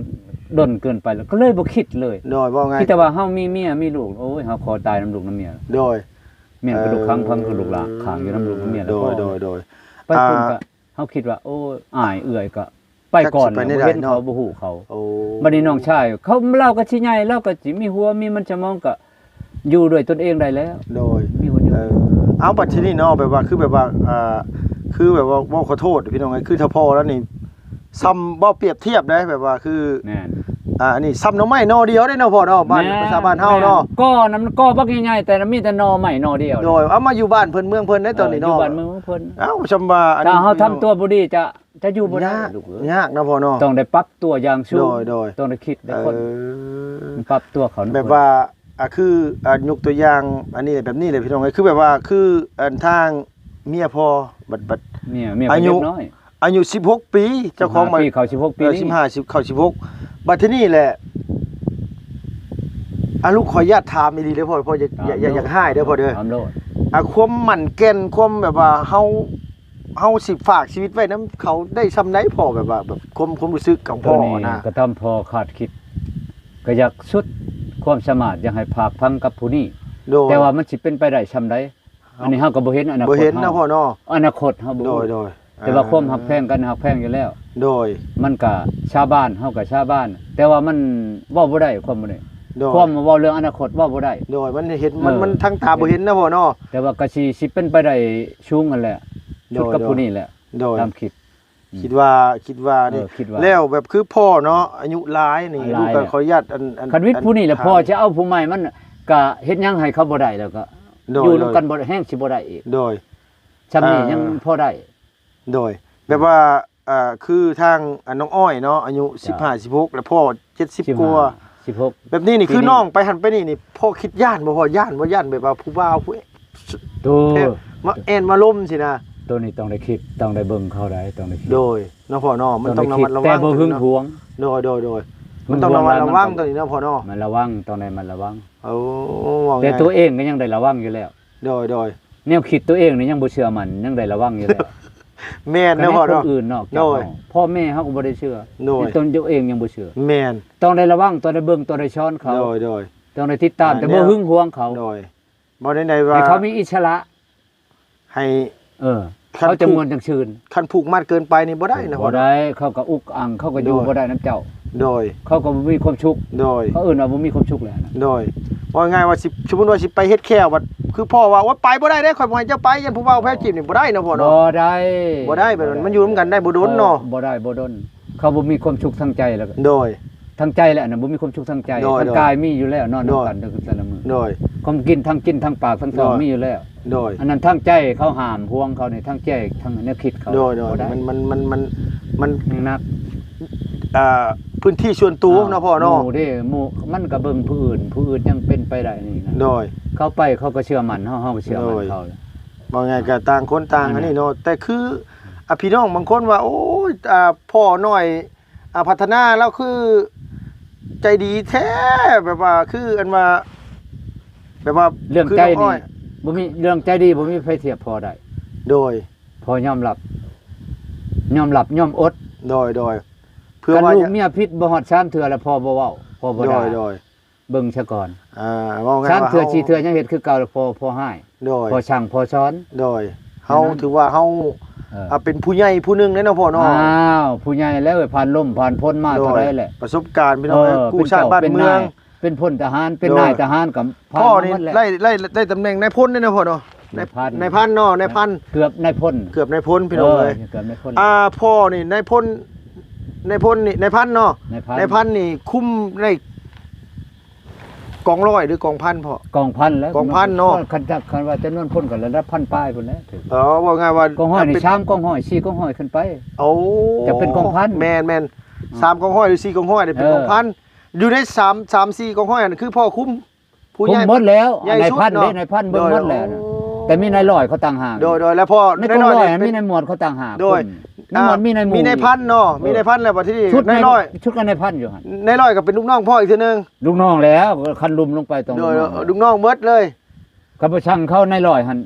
ດົນເກີນໄປ ແລ້ວກໍເລີຍບໍ່ຄິດເລີຍ ໂດຍ ເວົ້າງ່າຍ ຄິດແຕ່ວ່າເຮົາມີເມຍມີລູກ ໂອ້ຍ ເຮົາຂໍຕາຍນຳລູກນຳເມຍ ໂດຍ ແມ່ນກະດູກຄາງພັງ ເອີ ຄືລູກຫຼານຄາງຢູ່ນຳລູກນຳເມຍ ໂດຍ ແລ້ວພໍ ໂດຍ ໂດຍ ໄປພຸ້ນ ອ່າ ກໍເຮົາຄິດວ່າ ໂອ້ຍ ອ້າຍເອື້ອຍກໍ ໄປກ່ອນ ຈັກຊິໄປແນວໃດເນາະ ບໍ່ເຫັນເຂົາ ບໍ່ຮູ້ເຂົາ ໂອ້ ບັດນີ້ນ້ອງຊາຍເຂົາ ລາວກໍຊິໃຫຍ່ ລາວກໍຊິມີຫົວມີມັນສະໝອງ ກໍຢູ່ດ້ວຍຕົນເອງໄດ້ແລ້ວ ໂດຍ ມີຄົນຢູ່ ເອີ ເອົາ ບັດທີນີ້ເນາະ ແບບວ່າ ຄືແບບວ່າ ອ່າ ຄືແບບວ່າ ເວົ້າຂໍໂທດພີ່ນ້ອງເອີຍ ຄືຖ້າພໍ່ລາວນີ້ ສ່ຳ ເວົ້າປຽບທຽບໄດ໋ ແບບວ່າຄື ແມ່ນ ອ່າ ອັນນີ້ສ່ຳໜໍ່ໄມ້ໜໍ່ດຽວເດ້ເນາະພໍ່ເນາະ ບ້ານ ແມ່ນ ພາສາບ້ານເຮົາເນາະ ແມ່ນ ກໍນຳກໍບັກໃຫຍ່ໆ ແຕ່ມີແຕ່ໜໍ່ໄມ້ໜໍ່ດຽວ ໂດຍ ເອົາມາຢູ່ບ້ານເພິ່ນເມືອງເພິ່ນໄດ້ຕອນນີ້ເນາະ ເອີ ຢູ່ບ້ານເມືອງເພິ່ນ ເອົ້າ ສ່ຳວ່າ ຖ້າເຮົາທຳຕົວບໍ່ດີຈະ ຈະຢູ່ບໍ່ໄດ້ ຍາກ ລູກເອີຍ ຍາກເນາະພໍ່ເນາະ ຕ້ອງໄດ້ປັບຕົວຢ່າງສູງ ໂດຍ ໂດຍ ຕ້ອງໄດ້ຄິດໄດ້ຄົ້ນ ເອີ ປັບຕົວເຂົາ ແບບວ່າ ອ່າ ຄື ອ່າ ຍົກຕົວຢ່າງ ອັນນີ້ແບບນີ້ແຫຼະພີ່ນ້ອງເອີຍ ຄືແບບວ່າ ຄື ອັນ ທາງເມຍພໍ່ ບັດ ບັດ ເມຍ ເມຍ ອາຍຸ ອາຍຸສິບຫົກປີ ເຈົ້າຂອງ ສິບຫ້າປີ ເຂົ້າສິບຫົກປີ ເອີ ນີ້ ສິບຫ້າ ສິບ ເຂົ້າສິບຫົກ ບັດທີນີ້ແຫຼະ ອ່າ ລູກຂໍອະນຸຍາດຖາມອີ່ຫຼີເດີພໍ່ ພໍ່ ຢ່າ ຢ່າ ຢ່າຮ້າຍເດີພໍ່ເດີ ຖາມໂລດ ອ່າ ຄວາມໝັ້ນແກ່ນ ຄວາມແບບວ່າເຮົາ ເຮົາຊິຝາກຊີວິດໄວ້ນຳເຂົາໄດ້ສ່ຳໃດພໍ່ ແບບວ່າ ແບບຄວາມ ຄວາມຮູ້ສຶກຂອງພໍ່ນະ ໂຕນີ້ກໍຕາມພໍ່ຄາດຄິດ ກໍຢາກສຸດຄວາມສາມາດ ຢາກໃຫ້ຝາກຝັງກັບຜູ້ນີ້ ໂດຍ ແຕ່ວ່າມັນຊິເປັນໄປໄດ້ສ່ຳໃດ ເຮົາ ອັນນີ້ເຮົາກໍບໍ່ເຫັນອະນາຄົດ ບໍ່ເຫັນນະພໍ່ເນາະ ອະນາຄົດເຮົາບໍ່ຮູ້ ໂດຍ ໂດຍ ແຕ່ວ່າ ອ່າ ຄວາມຮັກແພງກັນ ຮັກແພງຢູ່ແລ້ວ ໂດຍ ມັນກະຊາວບ້ານ ເຮົາກະຊາວບ້ານ ແຕ່ວ່າມັນເວົ້າບໍ່ໄດ້ ຄວາມບໍ່ນີ້ ໂດຍ ຄວາມເວົ້າເລື່ອງອະນາຄົດເວົ້າບໍ່ໄດ້ ໂດຍ ມັນເຫັນ ມັນ ເອີ ມັນທາງຕາບໍ່ເຫັນນະພໍ່ເນາະ ແຕ່ວ່າກະຊິ ຊິເປັນໄປໄດ້ສູງຫັ້ນແຫຼະ ໂດຍ ສຸດກັບ ໂດຍ ຜູ້ນີ້ແຫຼະ ໂດຍ ຕາມຄິດ ຄິດວ່າ ຄິດວ່ານີ້ ເອີ ຄິດວ່າ ແລ້ວແບບຄືພໍ່ເນາະ ອາຍຸຫຼາຍນີ້ ອ່າ ລູກກໍ ຫຼາຍແລ້ວ ຂໍອະນຸຍາດ ອັນ ອັນ ຄັນວິດຜູ້ນີ້ແຫຼະ ອັນ ພໍ່ຈະເອົາຜູ້ໃໝ່ ມັນກະເຮັດຫຍັງໃຫ້ເຂົາບໍ່ໄດ້ ແລ້ວກໍ ໂດຍ ຢູ່ນຳກັນ ໂດຍ ບໍ່ ແຮງຊິບໍ່ໄດ້ອີກ ໂດຍ ຊ່ຳນີ້ ອ່າ ຍັງພໍໄດ້ ໂດຍ ແບບວ່າ ອ່າ ຄືທາງ ອ່າ ນ້ອງອ້ອຍເນາະ ອາຍຸ ເຈົ້າ ສິບຫ້າ ສິບຫົກ ແລ້ວພໍ່ ເຈັດສິບ ສິບຫ້າ ກວ່າ ສິບຫົກ ແບບນີ້ນີ້ ປີນີ້ ຄືນ້ອງໄປຫັ້ນໄປນີ້ນີ້ ພໍ່ຄິດຢ້ານບໍ່? ພໍ່ຢ້ານບໍ່? ຢ້ານແບບວ່າຜູ້ບ່າວຜູ້ ໂຕ ມາແອ່ນມາລົມຊີ້ນະ ໂຕນີ້ຕ້ອງໄດ້ຄິດ ຕ້ອງໄດ້ເບິ່ງເຂົາໄດ໋ ຕ້ອງໄດ້ຄິດ ໂດຍ ເນາະພໍ່ເນາະ ມັນຕ້ອງລະມັດລະວັງ ແຕ່ບໍ່ຫຶງຫວງ ໂດຍ ໂດຍ ໂດຍ ມັນຕ້ອງລະມັດລະວັງ ໂຕນີ້ເນາະພໍ່ເນາະ ມັນລະວັງ ຕ້ອງໄດ້ລະມັດລະວັງ ໂອ້ ເວົ້າ ແຕ່ ງ່າຍໆ ຕົວເອງກໍຍັງໄດ້ລະວັງຢູ່ແລ້ວ ໂດຍ ໂດຍ ແນວຄິດຕົວເອງນີ້ຍັງບໍ່ເຊື່ອໝັ້ນ ຍັງໄດ້ລະວັງຢູ່ແລ້ວ ແມ່ນເນາະພໍ່ເນາະ ຄົນອື່ນນອກຈາກ ໂດຍ ເຮົາ ພໍ່ແມ່ເຮົາກໍບໍ່ໄດ້ເຊື່ອ ໂດຍ ຕົນເຈົ້າເອງຍັງບໍ່ເຊື່ອ ແມ່ນ ຕ້ອງໄດ້ລະວັງ ຕ້ອງໄດ້ເບິ່ງ ຕ້ອງໄດ້ສອນເຂົາ ໂດຍ ໂດຍ ຕ້ອງໄດ້ຕິດຕາມ ອ່າ ແຕ່ບໍ່ຫຶງຫວງເຂົາ ໂດຍ ເວົ້າແນວໃດວ່າ ໃຫ້ເຂົາມີອິດສະຫຼະ ໃຫ້ ເອີ ເຂົາຈັ່ງມ່ວນຈັ່ງຊື່ນ ຄັນຜູກມັດເກີນໄປນີ້ບໍ່ໄດ້ນະ ບໍ່ໄດ້ ເຂົາກໍອຸກອັ່ງ ເຂົາກໍຢູ່ ໂດຍ ບໍ່ໄດ້ນຳເຈົ້າ ໂດຍ ເຂົາກໍບໍ່ມີຄວາມສຸກ ໂດຍ ເຂົາເອີ້ນວ່າບໍ່ມີຄວາມສຸກແຫຼະນະ ໂດຍ ເວົ້າງ່າຍວ່າຊິ ສົມມຸດວ່າຊິໄປເຮັດແຂ້ວ ບັດຄືພໍ່ວ່າ ໂອ້ຍ ໄປບໍ່ໄດ້ເດ້ ຂ້ອຍບໍ່ໃຫ້ເຈົ້າໄປ ຢ້ານຜູ້ບ່າວແພ້ວຈີບນີ້ ບໍ່ໄດ້ນະພໍ່ເນາະ ບໍ່ໄດ້ ບໍ່ໄດ້ ແບບນັ້ນ ບໍ່ໄດ້ ມັນຢູ່ນຳກັນໄດ້ບໍ່ດົນເນາະ ເອີ ບໍ່ໄດ້ ບໍ່ດົນ ເຂົາບໍ່ມີຄວາມສຸກທາງໃຈແລ້ວ ໂດຍ ທາງໃຈແຫຼະນະ ບໍ່ມີຄວາມສຸກທາງໃຈ ໂດຍ ທາງກາຍມີຢູ່ແລ້ວ ນອນນຳກັນແຕ່ລະມື້ ໂດຍ ຄວາມກິນ ທັງກິນ ທັງປາກ ທັງທ້ອງ ໂດຍ ມີຢູ່ແລ້ວ ໂດຍ ອັນນັ້ນທາງໃຈເຂົາຫ້າມຫວງເຂົານີ້ ທາງໃຈ ທາງແນວຄິດເຂົາ ໂດຍ ໂດຍ ບໍ່ໄດ້ ມັນ ມັນ ມັນ ມັນ ມັນໜັກ ອ່າ ພື້ນທີ່ສ່ວນຕົວເນາະພໍ່ເນາະ ໝູ່ເດ້ ໝູ່ ມັນກໍເບິ່ງຜູ້ອື່ນ ຜູ້ອື່ນຍັງເປັນໄປໄດ້ນີ້ນະ ໂດຍ ເຂົາໄປເຂົາກໍເຊື່ອໝັ້ນເຮົາ ເຮົາກໍເຊື່ອໝັ້ນເຂົາ ໂດຍ ເວົ້າງ່າຍກໍຕ່າງຄົນຕ່າງອັນນີ້ເນາະ ແຕ່ຄື ອ່າ ພີ່ນ້ອງບາງຄົນວ່າ ໂອ້ຍ ອ່າ ພໍ່ນ້ອຍ ອ່າ ພັດທະນາລາວຄືໃຈດີແທ້ ແບບວ່າຄືອັນວ່າ ແບບວ່າເລື່ອງໃຈນີ້ ຄືນ້ອງອ້ອຍ ບໍ່ມີ ເລື່ອງໃຈດີບໍ່ມີໃຜທຽບພໍ່ໄດ້ ໂດຍ ພໍ່ຍອມຮັບ ຍອມຮັບຍອມອົດ ໂດຍ ໂດຍ ເພື່ອວ່າ ຄັນລູກເມຍຜິດບໍ່ຮອດສາມເທື່ອແລ້ວພໍ່ບໍ່ເວົ້າ ພໍ່ບໍ່ດ່າ ໂດຍ ໂດຍ ເບິ່ງຊະກ່ອນ ອ່າ ເວົ້າງ່າຍ ສາມເທື່ອ ວ່າເຮົາ ສີ່ເທື່ອຍັງເຮັດຄືເກົ່າ ພໍ່ ພໍ່ຮ້າຍ ໂດຍ ພໍ່ສັ່ງ ພໍ່ສອນ ໂດຍ ເຮົາ ນັ້ນ ຖືວ່າເຮົາ ເອີ ອ່າ ເປັນຜູ້ໃຫຍ່ຜູ້ໜຶ່ງເດ້ເນາະພໍ່ເນາະ ອ້າວ ຜູ້ໃຫຍ່ແລ້ວ ຜ່ານລົມຜ່ານພົນມາ ໂດຍ ເທົ່າໃດແຫຼະ ປະສົບການພີ່ນ້ອງເອີຍ ເອີ ກູ້ຊາດບ້ານເມືອງ ເປັນນາຍ ເປັນພົນທະຫານ ເປັນ ໂດຍ ນາຍທະຫານກໍຜ່ານ ພໍ່ນີ້ ມາໝົດແລ້ວ ໄດ້ ໄດ້ ໄດ້ຕຳແໜ່ງນາຍພົນເດ້ເນາະພໍ່ເນາະ ນາຍ ນາຍພັນ ນາຍພັນເນາະ ນາຍພັນ ເກືອບນາຍພົນ ເກືອບນາຍພົນພີ່ນ້ອງເອີຍ ເອີ ເກືອບນາຍພົນ ອ່າ ພໍ່ນີ້ນາຍພົນ ນາຍພົນນີ້ ນາຍພັນເນາະ ນາຍພັນ ນາຍພັນນີ້ຄຸມໄດ້ ກອງຮ້ອຍ ຫຼື ກອງພັນພໍ່? ກອງພັນແຫຼະ ກອງພັນເນາະ ຄັນຈັກ ຄັນວ່າຈຳນວນຄົນກໍລະດັບພັນປາຍພຸ້ນແຫຼະ ຖືກ ເອີ ເວົ້າງ່າຍວ່າ ກອງຮ້ອຍນີ້ ສາມກອງຮ້ອຍ ສີ່ກອງຮ້ອຍຂຶ້ນໄປ ໂອ້ ຈະເປັນກອງພັນ ແມ່ນໆ ອືມ ສາມກອງຮ້ອຍ ຫຼື ສີ່ກອງຮ້ອຍນີ້ເປັນ ເອີ ກອງພັນ ຢູ່ໃນສາມ ສາມສີ່ກອງຮ້ອຍນັ້ນ ຄືພໍ່ຄຸມ ຜູ້ໃຫຍ່ ຄຸມໝົດແລ້ວ ໃຫຍ່ສຸດເນາະ ນາຍພັນເດ້ ນາຍພັນເບິ່ງໝົດແລ້ວ ໂດຍ ໂດຍ ແຕ່ມີນາຍຮ້ອຍເຂົາຕ່າງຫາກ ໂດຍ ໂດຍ ແລ້ວພໍ່ ໃນກອງຮ້ອຍ ໃນຮ້ອຍນີ້ ມີນາຍໝວດເຂົາຕ່າງຫາກ ໂດຍ ຄົນ ນາຍໝວດ ອ່າ ມີນາຍໝູ່ ມີນາຍພັນເນາະ ເອີ ມີນາຍພັນ ແລ້ວບັດທີນີ້ ຊຸດ ນາຍຮ້ອຍ ຊຸດກັບນາຍພັນຢູ່ຫັ້ນ ນາຍຮ້ອຍກໍເປັນລູກນ້ອງພໍ່ອີກເທື່ອໜຶ່ງ ລູກນ້ອງແລ້ວ ຄັນລຸ່ມລົງໄປຕ້ອງ ໂດຍ ລູກນ້ອງ ລູກນ້ອງໝົດເລີຍ ຄັນບໍ່ຊ່າງເຂົາ ນາຍຮ້ອຍຫັ້ນ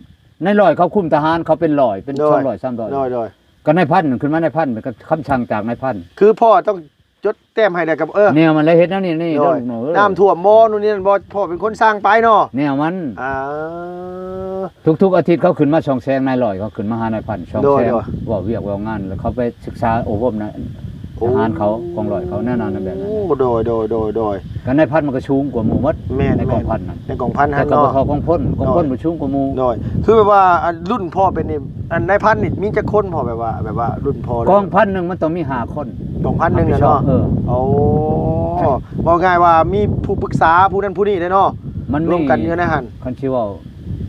ນາຍຮ້ອຍເຂົາຄຸມທະຫານ ເຂົາເປັນຮ້ອຍ ເປັນ ໂດຍ ສອງຮ້ອຍ ສາມຮ້ອຍ ໂດຍ ໂດຍ ກໍນາຍພັນຂຶ້ນມາ ນາຍພັນກໍຄຳສັ່ງຈາກນາຍພັນ ຄືພໍ່ຕ້ອງ ຈົດແຕ້ມໃຫ້ແລ້ວກໍ ເອີ ແນວມັນແຫຼະ ເຮັດແນວນີ້ນີ້ ໂດຍ ນ້ຳຖ້ວມບໍ່ ໂນ່ນນີ້ນັ້ນບໍ່ ພໍ່ເປັນຄົນສັ່ງໄປເນາະ ແນວມັນ ອ່າ ທຸກໆອາທິດເຂົາຂຶ້ນມາສອງແສນ ນາຍຮ້ອຍເຂົາຂຶ້ນມາຫານາຍພັນສອງແສນ ໂດຍ ເວົ້າວຽກເວົ້າງານ ແລ້ວເຂົາໄປສຶກສາອົບຮົມນະ ໂອ້ ທະຫານເຂົາ ກອງຮ້ອຍເຂົາ ແນວນັ້ນນະ ແບບນັ້ນ ໂອ້ ໂດຍ ໂດຍ ໂດຍ ໂດຍ ກໍນາຍພັນມັນກໍສູງກວ່າໝູ່ໝົດ ແມ່ນ ໃນກອງພັນນັ້ນ ໃນກອງພັນ ແຕ່ກໍບໍ່ເທົ່າກອງພົນ ໂດຍ ກອງພົນມັນສູງກວ່າໝູ່ ໂດຍ ຄືແບບວ່າ ອ່າ ລຸ້ນພໍ່ເປັນນີ້ ອັນນາຍພັນນີ້ມີຈັກຄົນພໍ່ ແບບວ່າ ແບບວ່າລຸ້ນພໍ່ ກອງພັນໜຶ່ງມັນຕ້ອງມີຫ້າຄົນ ກອງພັນໜຶ່ງນະເນາະ ເອີ ໂອ້ ເວົ້າງ່າຍວ່າມີຜູ້ປຶກສາຜູ້ນັ້ນຜູ້ນີ້ເດ້ເນາະ ມັນມີ ລວມກັນຢູ່ໃນຫັ້ນ ຄັນຊິເວົ້າ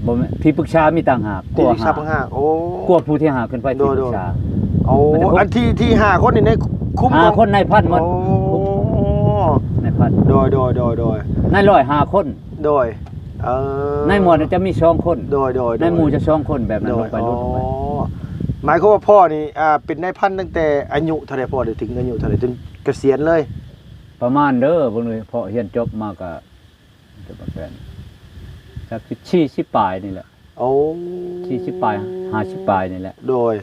ບໍ່ແມ່ນ ທີ່ປຶກສາມີຕ່າງຫາກ ທີ່ປຶກສາຕ່າງຫາກ ໂອ້ ກວ່າຜູ້ທີຫ້າຂຶ້ນໄປ ໂດຍ ທີ່ປຶກສາ ໂອ້ ອັນທີ່ ທີ່ຫ້າຄົນນີ້ໃນ ຄຸມ ຫ້າຄົນນາຍພັນໝົດ ໂອ້ ນາຍພັນ ໂດຍ ໂດຍ ໂດຍ ໂດຍ ນາຍຮ້ອຍຫ້າຄົນ ໂດຍ ເອີ ນາຍໝວດຈະມີສອງຄົນ ໂດຍ ໂດຍ ນາຍໝູ່ຈະສອງຄົນ ແບບນັ້ນ ໂດຍ ລົງໄປ ລຸ້ນລົງໄປ ອໍ ໝາຍຄວາມວ່າພໍ່ນີ້ ອ່າ ເປັນນາຍພັນຕັ້ງແຕ່ອາຍຸເທົ່າໃດພໍ່ ໄດ້ເຖິງອາຍຸເທົ່າໃດ ຈົນກະສຽນເລີຍ? ປະມານເດີ ເບິ່ງເລີຍ ເພາະຮຽນຈົບມາກະ ຈະປະມານ ຈັກສີ່ສິບປາຍນີ້ແຫຼະ ໂອ້ ສີ່ສິບປາຍ ຫ້າສິບປາຍນີ້ແຫຼະ ໂດຍ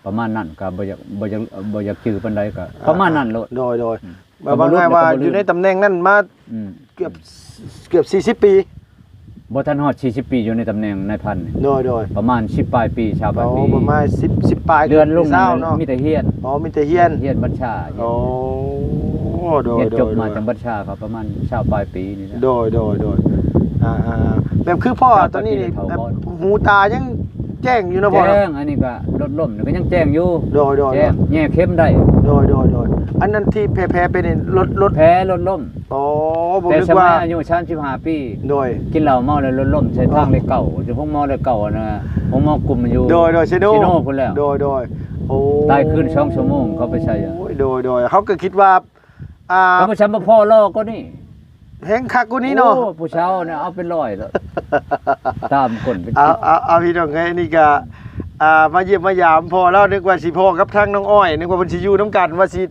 ປະມານນັ້ນ ກໍບໍ່ຢາກ ບໍ່ຢາກ ບໍ່ຢາກຈື່ປານໃດ ກໍ ອ່າ ປະມານນັ້ນໂລດ ໂດຍ ໂດຍ ອືມ ແບບວ່າງ່າຍວ່າຢູ່ໃນຕຳແໜ່ງນັ້ນມາ ອືມ ເກືອບ ເກືອບສີ່ສິບປີ ບໍ່ທັນຮອດສີ່ສິບປີ ຢູ່ໃນຕຳແໜ່ງນາຍພັນນີ້ ໂດຍ ໂດຍ ປະມານສິບປາຍປີ ຊາວປາຍປີ ອໍ ປະມານສິບ ສິບປາຍ ເດືອນລົງນັ້ນ ເນາະ ມີແຕ່ຮຽນ ອໍ ມີແຕ່ຮຽນ ຮຽນບັນຊາ ອໍ ໂດຍ ຮຽນຈົບມາ ໂດຍ ໂດຍ ຈາກບັນຊາ ກໍປະມານຊາວປາຍປີນີ້ແຫຼະ ໂດຍ ໂດຍ ໂດຍ ອ່າໆ ແບບຄືພໍ່ຕອນນີ້ນີ້ ແບບຫູຕາຍັງ ແຈ້ງຢູ່ເນາະພໍ່ເນາະ ແຈ້ງ ອັນນີ້ກໍລົດລົ້ມນີ້ກໍຍັງແຈ້ງຢູ່ ໂດຍໆໆ ແຈ້ງ ແຍ່ເຂັມໄດ້ ໂດຍໆໆ ອັນນັ້ນທີ່ແຜໆເປັນນີ້ລົດ ລົດ ແຜລົດລົ້ມ ອໍ ບໍ່ ແຕ່ ນຶກ ສະໄໝ ວ່າ ອາຍຸສາມສິບຫ້າປີ ໂດຍ ກິນເຫຼົ້າເມົາແລ້ວລົດລົ້ມໃສ່ທາງເລກເກົ້າ ຢູ່ໂຮງໝໍເລກເກົ້ານະ ໂຮງໝໍກຸ່ມຢູ່ ໂດຍໆ ເຊໂນ ເຊໂນພຸ້ນແລ້ວ ໂດຍໆ ໂອ້ ຕາຍຄືນສອງຊົ່ວໂມງ ເຂົາໄປໃສ່ ໂດຍໆ ເຮົາກໍຄິດວ່າ ອ່າ ເຂົາບໍ່ຊ້ຳບໍ່ພໍຫຼໍ່ກວ່ານີ້ ແຮງຄັກກວ່ານີ້ເນາະ ໂອ້ ຜູ້ສາວນີ້ເອົາເປັນຮ້ອຍແລ້ວ ຕາມຄົນເປັນ ເອົາ ສິບ ເອົາ ເອົາ ພີ່ນ້ອງເອີຍ ນີ້ກະ ອ່າ ມາຢ້ຽມມາຢາມພໍ່ລາວ ນຶກວ່າຊິພໍ້ກັບທາງນ້ອງອ້ອຍ ນຶກວ່າເພິ່ນຊິຢູ່ນຳກັນ ວ່າຊິ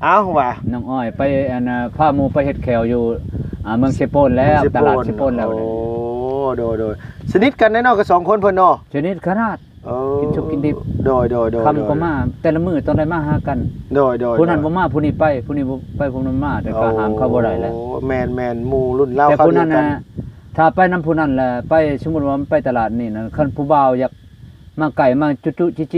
ເອົາວ່າ ນ້ອງອ້ອຍໄປ ອັນ ພາໝູ່ໄປເຮັດແຂ້ວຢູ່ ອ່າ ເມືອງເຊໂປນແລ້ວ ເມືອງເຊໂປນ ຕະຫຼາດເຊໂປນແລ້ວ ໂອ້ ໂດຍໆ ສະໜິດກັນແນ່ເນາະ ກັບສອງຄົນເພິ່ນເນາະ ສະໜິດຂະໜາດ ເອີ ກິນສຸກກິນດິບ ໂດຍໆໆ ຄ່ຳກໍມາ ແຕ່ລະມື້ຕ້ອງໄດ້ມາຫາກັນ ໂດຍໆໆ ຜູ້ນັ້ນບໍ່ມາ ຜູ້ນີ້ໄປ ຜູ້ນີ້ບໍ່ໄປ ຜູ້ນັ້ນມາ ແຕ່ກໍຫ້າມເຂົາບໍ່ໄດ້ແຫຼະ ໂອ້ ແມ່ນໆ ໝູ່ລຸ້ນລາວ ແຕ່ຜູ້ນັ້ນນະ ຖ້າໄປນຳຜູ້ນັ້ນແຫຼະ ໄປ ສົມມຸດວ່າມັນໄປຕະຫຼາດນີ້ນະ ຄັນຜູ້ບ່າວຢາກມາໃກ້ ມາຈຸຈຸຈິຈິ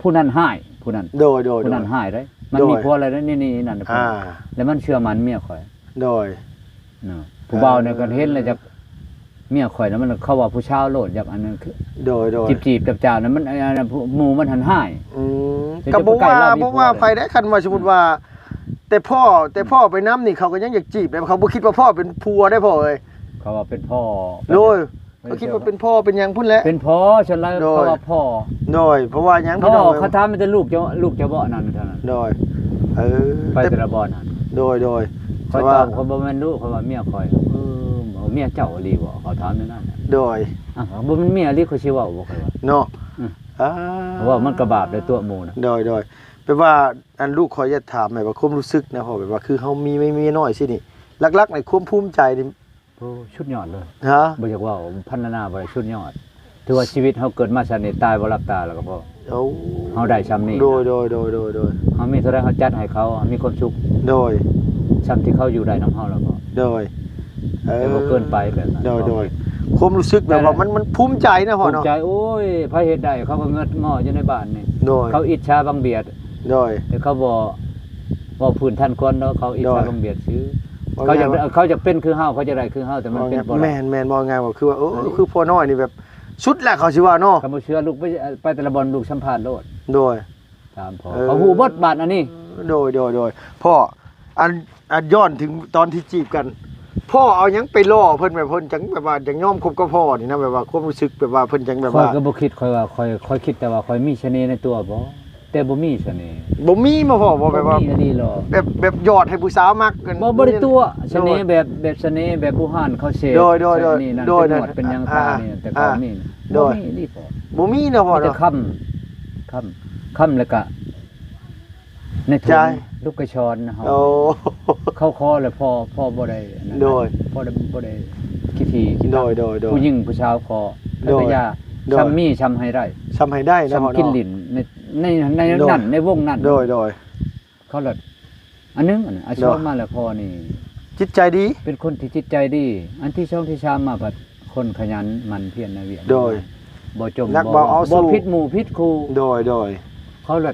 ຜູ້ນັ້ນຮ້າຍ ຜູ້ນັ້ນ ໂດຍໆໆ ຜູ້ນັ້ນຮ້າຍເດ້ ມັນມີ ໂດຍ ຜົວແລ້ວເດ້ ນີ້ໆ ນັ້ນ ອ່າ ແລ້ວມັນເຊື່ອໝັ້ນເມຍຂ້ອຍ ໂດຍ ນະ ຜູ້ບ່າວນີ້ກໍເຫັນແລ້ວຢາກ ເມຍຂ້ອຍນະ ມັນ ເຂົາວ່າຜູ້ສາວໂລດ ຢາກອັນນັ້ນ ໂດຍໆ ຈີບໆ ຈາບໆ ນະ ມັນ ອັນນັ້ນ ໝູ່ມັນຫັ້ນຮ້າຍ ອືມ ເຈົ້າ ກໍບໍ່ວ່າ ບໍ່ວ່າໃຜໄດ້ ຄັນວ່າສົມມຸດວ່າ ແຕ່ພໍ່ ແຕ່ພໍ່ໄປນຳນີ້ ເຂົາກໍຍັງຢາກຈີບເດ້ ເຂົາບໍ່ຄິດວ່າພໍ່ເປັນຜົວໄດ້ພໍ່ເອີຍ ເຂົາວ່າເປັນພໍ່ ໂດຍ ເຂົາຄິດວ່າເປັນພໍ່ເປັນຫຍັງພຸ້ນແຫຼະ ເປັນພໍ່ ສ່ວນຫຼາຍ ໂດຍ ເຂົາວ່າພໍ່ ໂດຍ ເພາະວ່າຫຍັງ ພໍ່ ພີ່ນ້ອງເອີຍ ເຂົາຖາມມີແຕ່ລູກເຈົ້າ ລູກເຈົ້າບໍ່ນັ້ນເທົ່ານັ້ນ ໂດຍ ເອີ ໄປແຕ່ລະບ່ອນຫັ້ນ ໂດຍໆ ຂ້ອຍຕອບ ຂ້ອຍບໍ່ແມ່ນລູກ ຂ້ອຍວ່າເມຍຂ້ອຍ ເອີ ເມຍເຈົ້າອີ່ຫຼີບໍ່ ເຂົາຖາມແນວນັ້ນ ໂດຍ ອ້າວ ບໍ່ແມ່ນເມຍອີ່ຫຼີ ຂ້ອຍຊິເວົ້າບໍ່ ຂ້ອຍວ່າ ເນາະ ອືມ ອ່າ ເວົ້າມັນກໍບາບໄດ້ຕົວະໝູ່ນະ ໂດຍໆ ແປວ່າ ອັນລູກຂໍຢາກຖາມແບບວ່າຄວາມຮູ້ສຶກນະພໍ່ ແບບວ່າຄືເຮົາມີເມຍ ເມຍນ້ອຍຊີ້ນີ້ ຫຼັກໆ ໃນຄວາມພູມໃຈນີ້ ໂອ້ ສຸດຍອດເລີຍ ຮະ ບໍ່ຢາກເວົ້າ ພັນລະນາບໍ່ໄດ້ ສຸດຍອດ ຖືວ່າຊີວິດເຮົາເກີດມາຊາດນີ້ ຕາຍບໍ່ຫຼັບຕາແລ້ວກໍພໍ ໂອ້ ເຮົາໄດ້ຊ່ຳນີ້ ໂດຍໆໆໆໆ ເຮົາມີເທົ່າໃດເຮົາຈັດໃຫ້ເຂົາ ເຮົາມີຄວາມສຸກ ໂດຍ ຊ່ຳທີ່ເຂົາຢູ່ໄດ້ນຳເຮົາແລ້ວກໍ ໂດຍ ເອີ ແຕ່ບໍ່ເກີນໄປແບບນັ້ນ ໂດຍໆ ຄວາມຮູ້ສຶກແບບວ່າ ແຕ່ ມັນ ມັນພູມໃຈນະພໍ່ເນາະ ພູມໃຈ ໂອ້ຍ ໃຜເຮັດໄດ້ ເຂົາກໍເງິດງໍ້ຢູ່ໃນບ້ານນີ້ ໂດຍ ເຂົາອິດສາບັງບຽດ ໂດຍ ແຕ່ເຂົາບໍ່ ເວົ້າພື້ນທັນຄວນເນາະ ເຂົາອິດສາບັງບຽດຊື່ ເຂົາຢາກ ເຂົາຢາກເປັນຄືເຮົາ ເຂົາຢາກໄດ້ຄືເຮົາ ແຕ່ມັນເປັນບໍ່ໄດ້ ແມ່ນໆ ເວົ້າງ່າຍວ່າຄືວ່າ ໂອ້ ຄືພໍ່ນ້ອຍນີ້ແບບສຸດແລ້ວ ເຂົາຊິວ່າເນາະ ຄັນບໍ່ເຊື່ອລູກໄປ ໄປແຕ່ລະບ່ອນ ລູກສຳພາດໂລດ ໂດຍ ຖາມພໍ່ ເອີ ເຂົາຮູ້ເບິດບາດອັນນີ້ ໂດຍໆໆ ພໍ່ ອັນ ອັນ ຍ້ອນເຖິງຕອນທີ່ຈີບກັນ ພໍ່ເອົາຫຍັງໄປຫຼໍ່ເພິ່ນ ແບບເພິ່ນຈັ່ງແບບວ່າຢາກຍອມຄົບກັບພໍ່ນີ້ນະ ແບບວ່າຄວາມຮູ້ສຶກແບບວ່າເພິ່ນຈັ່ງແບບວ່າ ຂ້ອຍກໍບໍ່ຄິດ ຂ້ອຍວ່າ ຂ້ອຍ ຂ້ອຍຄິດແຕ່ວ່າຂ້ອຍມີສະເໜ່ໃນຕົວບໍ ແຕ່ບໍ່ມີສະເໜ່ ບໍ່ມີມາພໍ ບໍ່ແບບວ່າ ບໍ່ມີອີ່ຫຼີຫຼໍ່ ແບບ ແບບຢອດໃຫ້ຜູ້ສາວມັກກັນ ບໍ່ ບໍ່ໄດ້ຕົວະ ສະເໜ່ແບບ ແບບສະເໜ່ແບບບູຮານເຂົາເສບ ໂດຍໆໆ ສະເໜ່ນັ້ນ ໂດຍ ເປັນຫນວດເປັນຫຍັງຕານີ້ ແຕ່ເຂົາມີ ບໍ່ມີອີ່ຫຼີພໍ ບໍ່ມີເນາະພໍ່ເນາະ ມີແຕ່ຄຳ ຄຳ ຄຳ ແລ້ວກະ ໃນຖົງ ໃຈ ລູກໄກ່ຊອນເຮົາ ໂອ້ ເຂົາຂໍແລ້ວພໍ່ ພໍ່ບໍ່ໄດ້ອັນນັ້ນ ໂດຍ ພໍ່ໄດ້ ບໍ່ໄດ້ຂີ້ຖີ່ຂີ້ຕັງ ໂດຍໆໆ ຜູ້ຍິງຜູ້ສາວຂໍ ໂດຍ ພັນລະຍາ ໂດຍ ຊ່ຳມີຊ່ຳໃຫ້ໄດ້ ຊ່ຳໃຫ້ໄດ້ເນາະ ຊ່ຳກິນ ເນາະ ຫຼິ້ນ ໃນ ໃນ ໃນ ໂດຍ ນັ້ນ ໃນວົງນັ້ນ ໂດຍໆ ເຂົາລະ ອັນໜຶ່ງ ອັນ ອັນ ອັນສອງ ໂດຍ ມາແລ້ວພໍ່ນີ້ ຈິດໃຈດີ ເປັນຄົນທີ່ຈິດໃຈດີ ອັນທີສອງທີສາມມາພັດ ຄົນຂະຫຍັນໝັ່ນພຽນໃນວຽກ ໂດຍ ບໍ່ຈົ່ມ ນັກ ບໍ່ ບໍ່ເອົາ ບໍ່ຜິດໝູ່ຜິດຄູ່ ໂດຍໆ ເຂົາລະ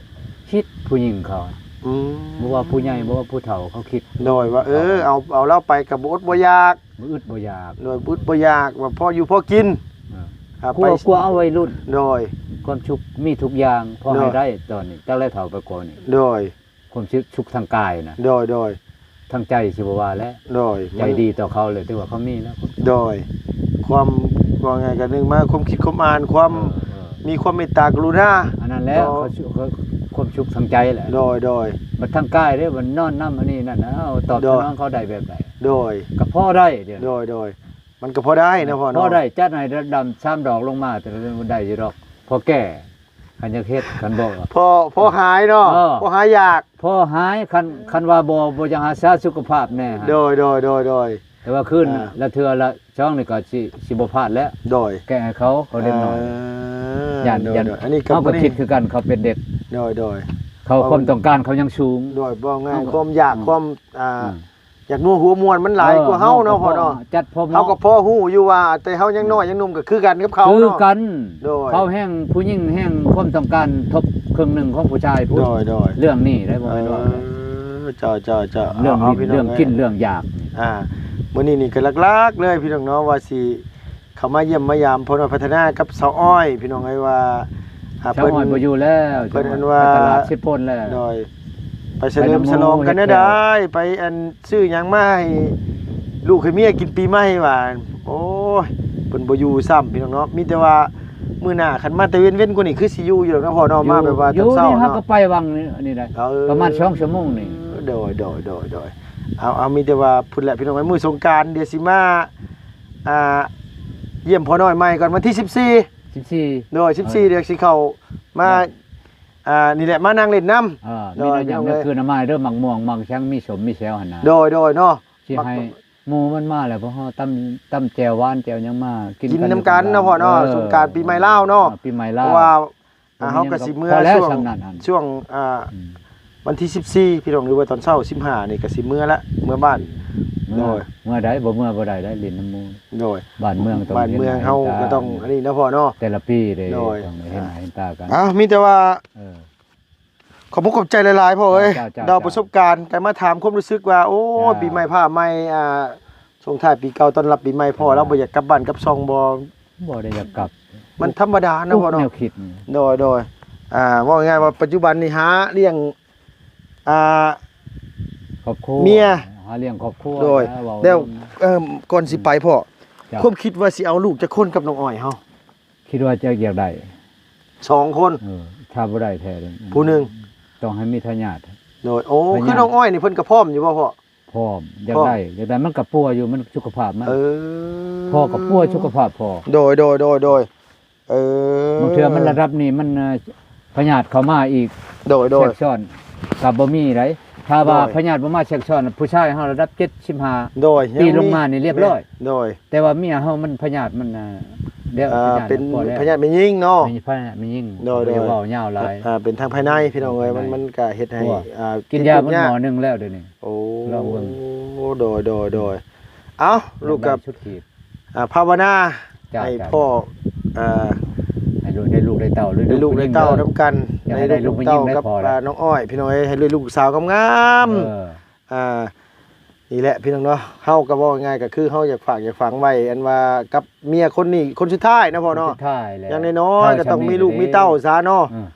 ຄິດຜູ້ຍິງເຂົາ ອືມ ບໍ່ວ່າຜູ້ໃຫຍ່ບໍ່ວ່າຜູ້ເຖົ້າເຂົາຄິດ ໂດຍ ວ່າ ເອີ ເອົາ ເອົາລາວໄປກໍບໍ່ອົດບໍ່ຢາກ ບໍ່ອຶດບໍ່ຢາກ ໂດຍ ບໍ່ອຶດບໍ່ຢາກ ວ່າພໍຢູ່ພໍກິນ ເອີ ຖ້າໄປ ກົວ ກົວເອົາໄວລຸ້ນ ໂດຍ ຄວາມສຸກມີທຸກຢ່າງ ພໍໃຫ້ ໂດຍ ໄດ້ຕອນນີ້ ຈັກແລເຖົ້າໄປກວ່ານີ້ ໂດຍ ຄວາມສຸກທາງກາຍນະ ໂດຍໆ ທາງໃຈຊິບໍ່ວ່າແຫຼະ ໂດຍ ໃຈດີຕໍ່ເຂົາເລີຍ ຖືວ່າເຂົາມີແລ້ວ ໂດຍ ຄວາມ ເວົ້າງ່າຍກໍໜຶ່ງມາ ຄວາມຄິດຄວາມອ່ານ ຄວາມ ເອີ ເອີ ມີຄວາມເມດຕາກະລຸນາ ອັນນັ້ນແຫຼະ ເຂົາ ເຂົາ ຄວາມສຸກທາງໃຈແຫຼະ ໂດຍໆ ບັດທາງກາຍເດ້ ບັດນອນນຳອັນນີ້ນັ້ນນະ ເຮົາຕອບ ໂດຍ ສະໜອງເຂົາໄດ້ແບບໃດ ໂດຍ ກໍພໍໄດ້ເດ້ ໂດຍໆ ມັນກໍພໍໄດ້ເນາະພໍ່ເນາະ ພໍໄດ້ ຈັດໃຫ້ດຳສາມດອກລົງມາ ແຕ່ໄດ້ຢູ່ດອກ ພໍແກ່ ຄັນຢາກເຮັດ ຄັນບໍ່ ພໍ ພໍຫາຍເນາະ ເອີ ພໍຫາຍຢາກ ພໍຫາຍ ຄັນ ຄັນວ່າບໍ່ ບໍ່ຢາກຮັກສາສຸຂະພາບແນ່ຫັ້ນ ໂດຍໆໆໆ ແຕ່ວ່າຄືນ ອ່າ ລະເທື່ອລະສອງນີ້ກໍຊິ ຊິບໍ່ພາດແລ້ວ ໂດຍ ແກະໃຫ້ເຂົາ ເຂົາເດັກນ້ອຍ ເອີ ຢ້ານ ໂດຍໆ ຢ້ານ ອັນນີ້ກໍ ເຮົາກໍຄິດຄືກັນ ເຂົາເປັນເດັກ ໂດຍໆ ເຂົາ ເຂົາຄວາມຕ້ອງການເຂົາຍັງສູງ ໂດຍ ເວົ້າງ່າຍ ເຮົາກໍ ຄວາມຢາກ ອືມ ຄວາມ ອ່າ ອືມ ຢາກນົວຫົວມ່ວນມັນຫຼາຍ ເອີ ກວ່າເຮົາເນາະ ເຮົາກໍ ພໍ່ເນາະ ຈັດພໍເໝາະ ເຮົາກໍພໍຮູ້ຢູ່ວ່າ ແຕ່ເຮົາຍັງນ້ອຍ ອືມ ຍັງໜຸ່ມກໍຄືກັນກັບເຂົາ ຄື ເນາະ ກັນ ໂດຍ ເຂົາແຮ່ງຜູ້ຍິງແຮ່ງຄວາມຕ້ອງການທົບເຄິ່ງໜຶ່ງຂອງຜູ້ຊາຍພຸ້ນ ໂດຍໆ ເລື່ອງນີ້ໄດ໋ ບໍ່ແມ່ນວ່າ ເອີ ເຈົ້າໆໆ ເລື່ອງ ເອົາ ພີ່ນ້ອງ ເລື່ອງກິນ ເອີ ເລື່ອງຢາກ ອ່າ ມື້ນີ້ນີ້ກໍຫຼັກໆເລີຍພີ່ນ້ອງເນາະ ວ່າຊິ ເຂົ້າມາຢ້ຽມມາຢາມພໍ່ນ້ອຍພັດທະນາກັບສາວອ້ອຍ ພີ່ນ້ອງເອີຍ ວ່າ ອ່າ ສາວອ້ອຍບໍ່ຢູ່ແລ້ວ ເພິ່ນ ເພິ່ນອັນວ່າ ໄປຕະຫຼາດເຊໂປນແລ້ວ ໂດຍ ໄປສະເຫຼີມສະຫຼອງກັນແນວໃດ ໄປອັນຊື້ຫຍັງມາໃຫ້ລູກໃຫ້ເມຍກິນປີໃໝ່ວ່າ ໂອ້ຍ ເພິ່ນບໍ່ຢູ່ຊ້ຳ ພີ່ນ້ອງເນາະ ມີແຕ່ວ່າມື້ໜ້າຄັນມາແຕ່ເວັນໆກວ່ານີ້ ຄືຊິຢູ່ຢູ່ດອກເນາະ ພໍ່ເນາະ ມາແບບວ່າຕອນເຊົ້າເນາະ ເຮົາກໍໄປຫວ່າງນີ້ໄດ້ ເອີ ປະມານສອງຊົ່ວໂມງນີ້ ໂດຍ ໂດຍ ໂດຍ ໂດຍ ເອົາ ເອົາ ມີແຕ່ວ່າພຸ້ນແຫຼະ ພີ່ນ້ອງເອີຍ ມື້ສົງການ ດຽວຊິມາ ອ່າ ຢ້ຽມພໍ່ນ້ອຍໃໝ່ກ່ອນ ວັນທີສິບສີ່ ສິບສີ່ ໂດຍ ສິບສີ່ ເອີ ດຽວຊິເຂົ້າມາ ອ່າ ນີ້ແຫຼະ ມານັ່ງຫຼິ້ນນຳ ເອີ ໂດຍ ມີແນວຫຍັງ ພີ່ນ້ອງເອີຍ ຄືນຳມາເດີ ໝາກມ່ວງ ໝາກຫຍັງ ມີສົ້ມມີແຊວຫັ້ນນະ ໂດຍ ໂດຍ ເນາະ ຊິໃຫ້ໝູ່ມັນມາແລ້ວ ພວກເຮົາຕຳ ຕຳແຈ່ວຫວານແຈ່ວຫຍັງມາກິນ ກິນນຳກັນເນາະພໍ່ເນາະ ເອີ ສົງການປີໃໝ່ລາວເນາະ ເອີ ປີໃໝ່ລາວ ເອີ ເພາະວ່າ ອ່າ ເຮົາກໍຊິເມືອຊ່ວງ ຊ່ວງ ອ່າ ອືມ ວັນທີສິບສີ່ ພີ່ນ້ອງ ຫຼືວ່າຕອນເຊົ້າສິບຫ້ານີ້ກໍຊິເມືອລະ ເມືອບ້ານ ເມືອ ໂດຍ ເມືອໃດ ບໍ່ເມືອບໍ່ໄດ້ໄດ໋ ຫຼິ້ນນຳໝູ່ ໂດຍ ບ້ານເມືອງຕ້ອງ ບ້ານເມືອງເຮົາກໍຕ້ອງອັນນີ້ເນາະພໍ່ເນາະ ແຕ່ລະປີເດ້ ໂດຍ ຕ້ອງໄດ້ເຫັນໜ້າເຫັນຕາກັນ ເອົ້າ ມີແຕ່ວ່າ ເອີ ຂອບຄຸນຂອບໃຈຫຼາຍໆພໍ່ເອີຍ ເຈົ້າ ເຈົ້າ ເຈົ້າ ເຈົ້າ ເລົ່າປະສົບການ ກໍມາຖາມຄວາມຮູ້ສຶກວ່າ ໂອ້ຍ ເຈົ້າ ປີໃໝ່ຟ້າໃໝ່ ອ່າ ສົ່ງທ້າຍປີເກົ່າ ຕ້ອນຮັບປີໃໝ່ ພໍ່ ເຈົ້າ ລາວບໍ່ຢາກກັບບ້ານກັບຊ່ອງບໍ່? ບໍ່ໄດ້ຢາກກັບ ມັນທຳມະດາເນາະພໍ່ເນາະ ແນວຄິດ ໂດຍ ໂດຍ ອ່າ ເວົ້າງ່າຍໆວ່າປັດຈຸບັນນີ້ຫາລ້ຽງ ອ່າ ຄອບຄົວ ເມຍ ຫາລ້ຽງຄອບຄົວ ໂດຍ ແລ້ວ ເວົ້າ ແລ້ວ ເອີ ກ່ອນຊິໄປ ອືມ ພໍ່ ເຈົ້າ ຄວາມຄິດວ່າຊິເອົາລູກຈັກຄົນກັບນ້ອງອ້ອຍເຮົາ? ຄິດວ່າຈະຢາກໄດ້ສອງຄົນ ເອີ ຖ້າບໍ່ໄດ້ແທ້ ຜູ້ໜຶ່ງ ຕ້ອງໃຫ້ມີທາຍາດ ໂດຍ ໂອ້ ທາຍາດ ຄືນ້ອງອ້ອຍນີ້ເພິ່ນກໍພ້ອມຢູ່ບໍ່ພໍ່? ພ້ອມ ຢາກໄດ້ ຢາກໄດ້ ມັນກໍປ່ວຍຢູ່ ມັນສຸຂະພາບມັນ ເອີ ພໍ່ກໍປ່ວຍສຸຂະພາບພໍ່ ໂດຍ ໂດຍ ໂດຍ ໂດຍ ເອີ ບາງເທື່ອມັນລະດັບນີ້ມັນ ເອີ ພະຍາດເຂົ້າມາອີກ ໂດຍ ໂດຍ ແຊກຊ້ອນກໍບໍ່ມີໃດ໋ ຖ້າວ່າ ໂດຍ ພະຍາດບໍ່ມາແຊກຊ້ອນ ຜູ້ຊາຍເຮົາລະດັບເຈັດສິບຫ້າ ໂດຍ ປີລົງມານີ້ລຽບຮ້ອຍ ໂດຍ ແຕ່ວ່າເມຍເຮົາມັນພະຍາດມັນ ເອີ ເປັນພະຍາດແມ່ຍິງເນາະ ເປັນພະຍາດແມ່ຍິງ ໂດຍ ບໍ່ຢາກເວົ້າຍາວຫຼາຍ ເປັນທາງພາຍໃນ ພີ່ນ້ອງເອີຍ ມັນ ມັນກໍເຮັດໃຫ້ ກິນຢາໝົດໝໍ້ໜຶ່ງແລ້ວດຽວນີ້ ໂອ້ ລອງເບິ່ງ ໂດຍ ໂດຍ ໂດຍ ເອົ້າ ລູກກໍ ອ່າ ພາວະນາ ເຈົ້າ ໃຫ້ ເຈົ້າ ພໍ່ ເອີ ໃຫ້ລູກໄດ້ລູກໄດ້ເຕົ້າ ໄດ້ລູກໄດ້ເຕົ້ານຳກັນ ໃຫ້ໄດ້ລູກໄດ້ເຕົ້າກັບ ອ່າ ນ້ອງອ້ອຍ ພີ່ນ້ອງເອີຍ ໃຫ້ໄດ້ລູກສາວງາມໆ ເອີ ອ່າ ນີ້ແຫຼະ ພີ່ນ້ອງເນາະ ເຮົາກໍເວົ້າງ່າຍໆ ກໍຄືເຮົາຢາກຝາກຢາກຝັງໄວ້ ອັນວ່າກັບເມຍຄົນນີ້ຄົນສຸດທ້າຍນະພໍ່ເນາະ ຢ່າງນ້ອຍໆກໍຕ້ອງມີລູກມີເຕົ້າຊະເນາະ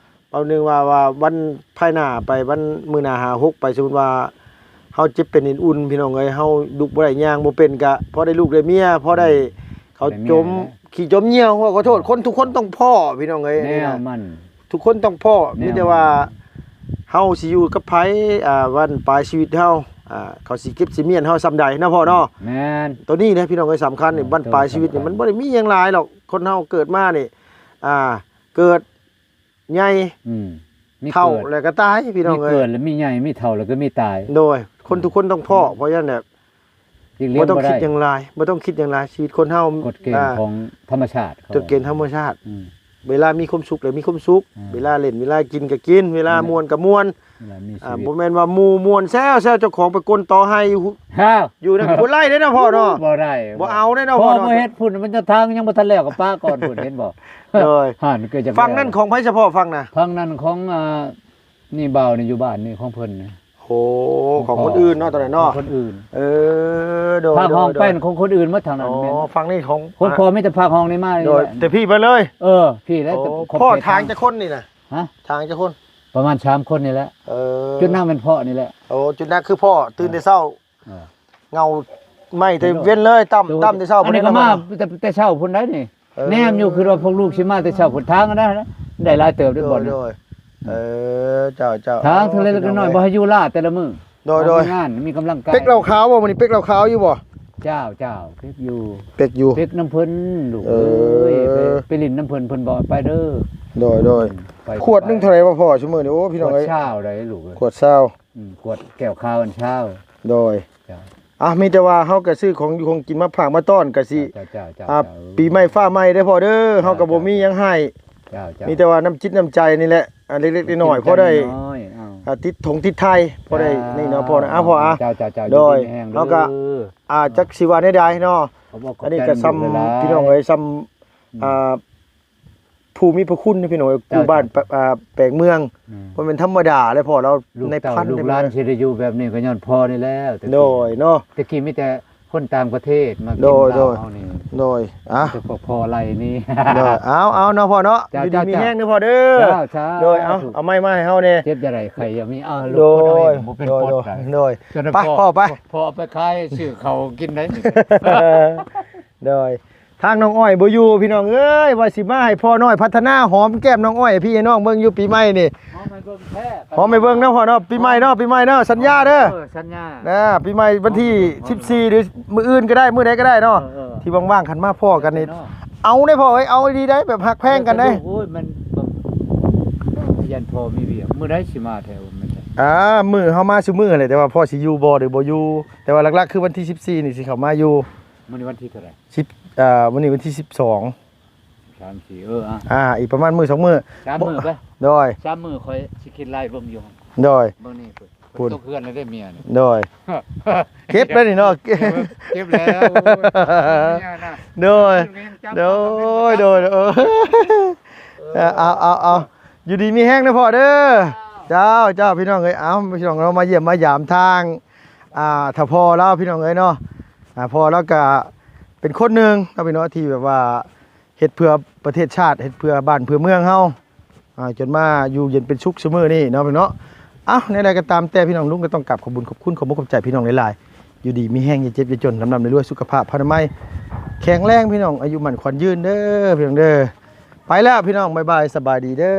ເອີ ເວົ້າໜຶ່ງວ່າ ວ່າວັນພາຍໜ້າໄປ ວັນມື້ໜ້າຫ້າຫົກໄປ ສົມມຸດວ່າເຮົາເຈັບເປັນເອັນອຸ່ນ ພີ່ນ້ອງເອີຍ ເຮົາລຸກບໍ່ໄດ້ ຍ່າງບໍ່ເປັນ ກະພໍໄດ້ລູກໄດ້ເມຍ ພໍໄດ້ເຂົາຈົ່ມຂີ້ຈົ່ມຍ່ຽວ ຂໍໂທດ ຄົນ ທຸກຄົນຕ້ອງພໍ້ ພີ່ນ້ອງເອີຍ ແນວມັນ ທຸກຄົນຕ້ອງພໍ້ ມີແຕ່ວ່າເຮົາຊິຢູ່ກັບໃຜ ອ່າ ບັ້ນປາຍຊີວິດເຮົາ ອ່າ ເຂົາຊິເກັບຊິມ້ຽນເຮົາສ່ຳໃດເນາະພໍ່ເນາະ ແມ່ນ ໂຕນີ້ແຫຼະ ພີ່ນ້ອງເອີຍ ສຳຄັນນີ້ ບັ້ນປາຍຊີວິດນີ້ ມັນບໍ່ໄດ້ມີຫຍັງຫຼາຍດອກ ຄົນເຮົາເກີດມານີ້ ອ່າ ເກີດ ໃຫຍ່ ອືມ ເຖົ້າແລ້ວກໍຕາຍ ພີ່ນ້ອງເອີຍ ມີເກີດແລ້ວມີໃຫຍ່ ມີເຖົ້າແລ້ວກໍມີຕາຍ ໂດຍ ຄົນ ອືມ ທຸກຄົນຕ້ອງພໍ້ ເພາະສະນັ້ນແຫຼະ ບໍ່ຕ້ອງຄິດຫຍັງຫຼາຍ ບໍ່ຕ້ອງຄິດຫຍັງຫຼາຍ ຊີວິດຄົນເຮົາ ກົດເກນຂອງທຳມະຊາດ ກົດເກນທຳມະຊາດ ອືມ ເວລາມີຄວາມສຸກແລ້ວມີຄວາມສຸກ ອືມ ເວລາເລ່ນເວລາກິນກໍກິນ ເວລາມ່ວນກໍມ່ວນ ອ່າ ບໍ່ແມ່ນວ່າໝູ່ມ່ວນແຊວໆ ເຈົ້າຂອງໄປກົນຕໍໄຮ່ຢູ່ ຢູ່ນັ້ນກໍບໍ່ໄດ້ເດ້ເນາະພໍ່ເນາະ ບໍ່ໄດ້ ບໍ່ເອົາເດ້ເນາະພໍ່ເນາະ ບໍ່ເຮັດພຸ້ນ ມັນຈະທາງຍັງບໍ່ທັນແລ້ວກໍປະກ່ອນພຸ້ນ ເຫັນບໍ່ ໂດຍ ຫັ້ນກໍຈະ ຝັ່ງນັ້ນຂອງໃຜສະເພາະຝັ່ງນະ ຝັ່ງນັ້ນຂອງ ອ່າ ນີ້ບ່າວນີ້ຢູ່ບ້ານນີ້ຂອງເພິ່ນ ໂອ້ ຂອງຄົນອື່ນເນາະ ຕອນນັ້ນເນາະ ຂອງຄົນອື່ນ ເອີ ໂດຍ ພາກຫ້ອງໄປຂອງຄົນອື່ນໝົດທາງນັ້ນ ອໍ ແມ່ນ ຝັ່ງນີ້ຂອງ ຂອງພໍ່ມີແຕ່ພາກຫ້ອງນີ້ມາ ໂດຍ ແຕ່ພີ້ເບິດເລີຍ ເອີ ພີ້ແລ້ວ ພໍ່ທາງຈັກຄົນນີ້ນະ ຮະ ທາງຈັກຄົນ ປະມານສາມຄົນນີ້ແຫຼະ ເອີ ຈຸດໜັກແມ່ນພໍ່ນີ້ແຫຼະ ໂອ້ ຈຸດໜັກຄືພໍ່ ຕື່ນແຕ່ເຊົ້າ ເອີ ເຫງົາໄມ້ແຕ່ເວັນເລີຍ ຕຳ ຕຳແຕ່ເຊົ້າ ອັນນີ້ກໍມາແຕ່ ແຕ່ເຊົ້າພຸ້ນໃດ໋ນີ້ ເອີ ແນມຢູ່ ຄືວ່າພວກລູກຊິມາແຕ່ເຊົ້າພຸ້ນ ທາງອັນນັ້ນໄດ້ຫຼາຍເຕີບເດ້ ໂດຍ ເອີ ເຈົ້າ ເຈົ້າ ທາງເລັກໆນ້ອຍໆ ບໍ່ໃຫ້ຢູ່ລ້າແຕ່ລະມື້ ໂດຍ ໂດຍ ງານມີກຳລັງກາຍ ເປັກເຫຼົ້າຂາວບໍ່ ມື້ນີ້ເປັກເຫຼົ້າຂາວຢູ່ບໍ່ ເຈົ້າ ເຈົ້າ ເປັກຢູ່ ເປັກຢູ່ ເປັກນຳເພິ່ນ ລູກເອີຍ ເອີ ໄປ ໄປຫຼິ້ນນຳເພິ່ນ ເພິ່ນບອກໄປເດີ ໂດຍ ໂດຍ ໄປ ຂວດໜຶ່ງເທົ່າໃດວະພໍ່ ຊຸມື້ນີ້ ໂອ້ ພີ່ນ້ອງເອີຍ ຂວດຊາວໃດ໋ລູກເອີຍ ຂວດຊາວ ອືມ ຂວດແກ້ວຂາວອັນຊາວ ໂດຍ ເຈົ້າ ອ່ະ ມີແຕ່ວ່າເຮົາກໍຊື້ຂອງຢູ່ຂອງກິນມາຝາກມາຕ້ອນ ກໍຊິ ເຈົ້າ ເຈົ້າ ອ່າ ເຈົ້າ ປີໃໝ່ຟ້າໃໝ່ເດີພໍ່ເດີ ເຈົ້າ ເຮົາກໍບໍ່ມີຫຍັງໃຫ້ ເຈົ້າ ເຈົ້າ ມີແຕ່ວ່ານ້ຳຈິດນ້ຳໃຈນີ້ແຫຼະ ອ່າ ເລັກໆນ້ອຍໆ ພໍໄດ້ ອ່າ ຕິດຖົງຕິດໄທ ພໍໄດ້ ເຈົ້າ ນີ້ເນາະພໍ່ນະ ອ່າ ພໍ່ ອ່າ ເຈົ້າ ເຈົ້າ ເຈົ້າ ໂດຍ ຢູ່ດີມີແຮງເດີ ເຮົາກໍ ອ່າ ຈັກຊິວ່າແນວໃດເນາະ ຂອບອົກຂອບໃຈ ອັນນີ້ກໍສ່ຳ ນຳລູກຫຼານ ພີ່ນ້ອງເອີຍ ສ່ຳ ອືມ ອ່າ ຜູ້ມີພະຄຸນເນາະ ພີ່ນ້ອງເອີຍ ເຈົ້າ ຄູ່ບ້ານ ເຈົ້າ ປະ ອ່າ ແປງເມືອງ ອືມ ບໍ່ແມ່ນທຳມະດາເດ້ພໍ່ ລາວໃນພັນ ລູກເຕົ້າລູກຫຼານຊິໄດ້ຢູ່ແບບນີ້ກໍຍ້ອນພໍ່ນີ້ແຫຼະ ໂດຍເນາະ ແຕ່ກີ້ມີແຕ່ຄົນຕ່າງປະເທດມາກິນ ໂດຍ ເຮົານີ້ ໂດຍ ອ່ະ ແຕ່ພໍໄລ່ນີ້ ໂດຍ ເອົາ ເອົາເນາະພໍ່ເນາະ ເຈົ້າ ຢູ່ດີມີແຮງເດີພໍ່ເດີ ເຈົ້າ ສາທຸ ໂດຍ ເອົາ ເອົາໄມ້ມາໃຫ້ເຮົາແດ່ ເຈັບຈະໄດ້ໄຂ້ຢ່າມີ ເອົາ ໂດຍ ລູກຄົນເຮົານີ້ບໍ່ເປັນ ໂດຍ ປົດ ໂດຍ ໂດຍ ຈົນໄດ້ ໄປພໍ່ ພໍ່ໄປ ພໍ່ເອົາໄປຂາຍຊື້ເຂົ້າກິນໄດ້ ໂດຍ ທາງນ້ອງອ້ອຍບໍ່ຢູ່ພີ່ນ້ອງເອີຍ ວ່າຊິມາໃຫ້ພໍ່ນ້ອຍພັດທະນາຫອມແກ້ມນ້ອງອ້ອຍໃຫ້ພີ່ໃຫ້ນ້ອງເບິ່ງຢູ່ປີໃໝ່ນີ້ ຫອມໃຫ້ເບິ່ງແທ້ ຫອມໃຫ້ເບິ່ງເນາະພໍ່ເນາະ ປີໃໝ່ເນາະ ປີໃໝ່ເນາະ ສັນຍາເດີ ເອີ ສັນຍາ ນະ ປີໃໝ່ວັນທີ ຫອມ ສິບສີ່ ຫຼື ມື້ອື່ນກໍໄດ້ ມື້ໃດກໍໄດ້ເນາະ ເອີໆ ທີ່ວ່າງໆ ຄັນມາພໍ້ກັນນີ້ ເນາະ ເອົາເດ້ພໍ່ເອີຍ ເອົາອີ່ຫຼີໄດ້ ແບບຮັກແພງກັນເດ້ ໂອ້ຍ ມັນ ຢ້ານພໍ່ມີວຽກ ມື້ໃດຊິມາແທ້ ແມ່ນແທ້ ອ່າ ມື້ເຮົາມາຊຸມື້ແຫຼະ ແຕ່ວ່າພໍ່ຊິຢູ່ບໍ່ ຫຼື ບໍ່ຢູ່ ແຕ່ວ່າຫຼັກໆ ຄືວັນທີ ສິບສີ່ ນີ້ຊິເຂົ້າມາຢູ່ ມື້ນີ້ວັນທີເທົ່າໃດ? ສິບ ອ່າ ມື້ນີ້ວັນທີ ສິບສອງ ສາມ ສີ່ ເອີ ອ່ະ ອ່າ ອີກປະມານມື້ສອງມື້ ສາມມື້ໄປ ໂດຍ ສາມມື້ຂ້ອຍຊິຄິດໄລ່ເບິ່ງຢູ່ ໂດຍ ເບິ່ງນີ້ ພຸ້ນ ຕົກເຮືອນແລ້ວເດ້ເມຍນີ້ ໂດຍ ເກັບແລ້ວນີ້ເນາະ ເກັບແລ້ວ ໂອ້ຍ ເມຍນະ ໂດຍ ໂດຍ ໂດຍ ເອີ ເອົາ ເອົາ ເອົາ ຢູ່ດີມີແຮງເດີພໍ່ເດີ ເຈົ້າ ເຈົ້າ ເຈົ້າ ພີ່ນ້ອງເອີຍ ເອົາ ພີ່ນ້ອງເຮົາມາຢ້ຽມມາຢາມທາງ ອ່າ ຖ້າພໍ່ລາວ ພີ່ນ້ອງເອີຍເນາະ ອ່າ ພໍ່ລາວກະເປັນຄົນໜຶ່ງເນາະ ພີ່ນ້ອງ ທີ່ແບບວ່າເຮັດເພື່ອປະເທດຊາດ ເຮັດເພື່ອບ້ານເພື່ອເມືອງເຮົາ ອ່າ ຈົນມາຢູ່ເຢັນເປັນສຸກຊຸມື້ນີ້ເນາະ ພີ່ນ້ອງເນາະ ເອົ້າ ແນວໃດກໍຕາມແຕ່ ພີ່ນ້ອງ ລຸງກໍຕ້ອງກາບຂອບບຸນຂອບຄຸນ ຂອບມຸກຂອບໃຈພີ່ນ້ອງຫຼາຍໆ ຢູ່ດີມີແຮງ ຢ່າເຈັບຢ່າຈົນ ລ່ຳໆລວຍໆ ສຸຂະພາບພະນາໄມແຂງແຮງ ພີ່ນ້ອງ ອາຍຸໝັ້ນຂວັນຍືນເດີ ພີ່ນ້ອງເດີ ໄປແລ້ວ ພີ່ນ້ອງ ບາຍບາຍ ສະບາຍດີເດີ.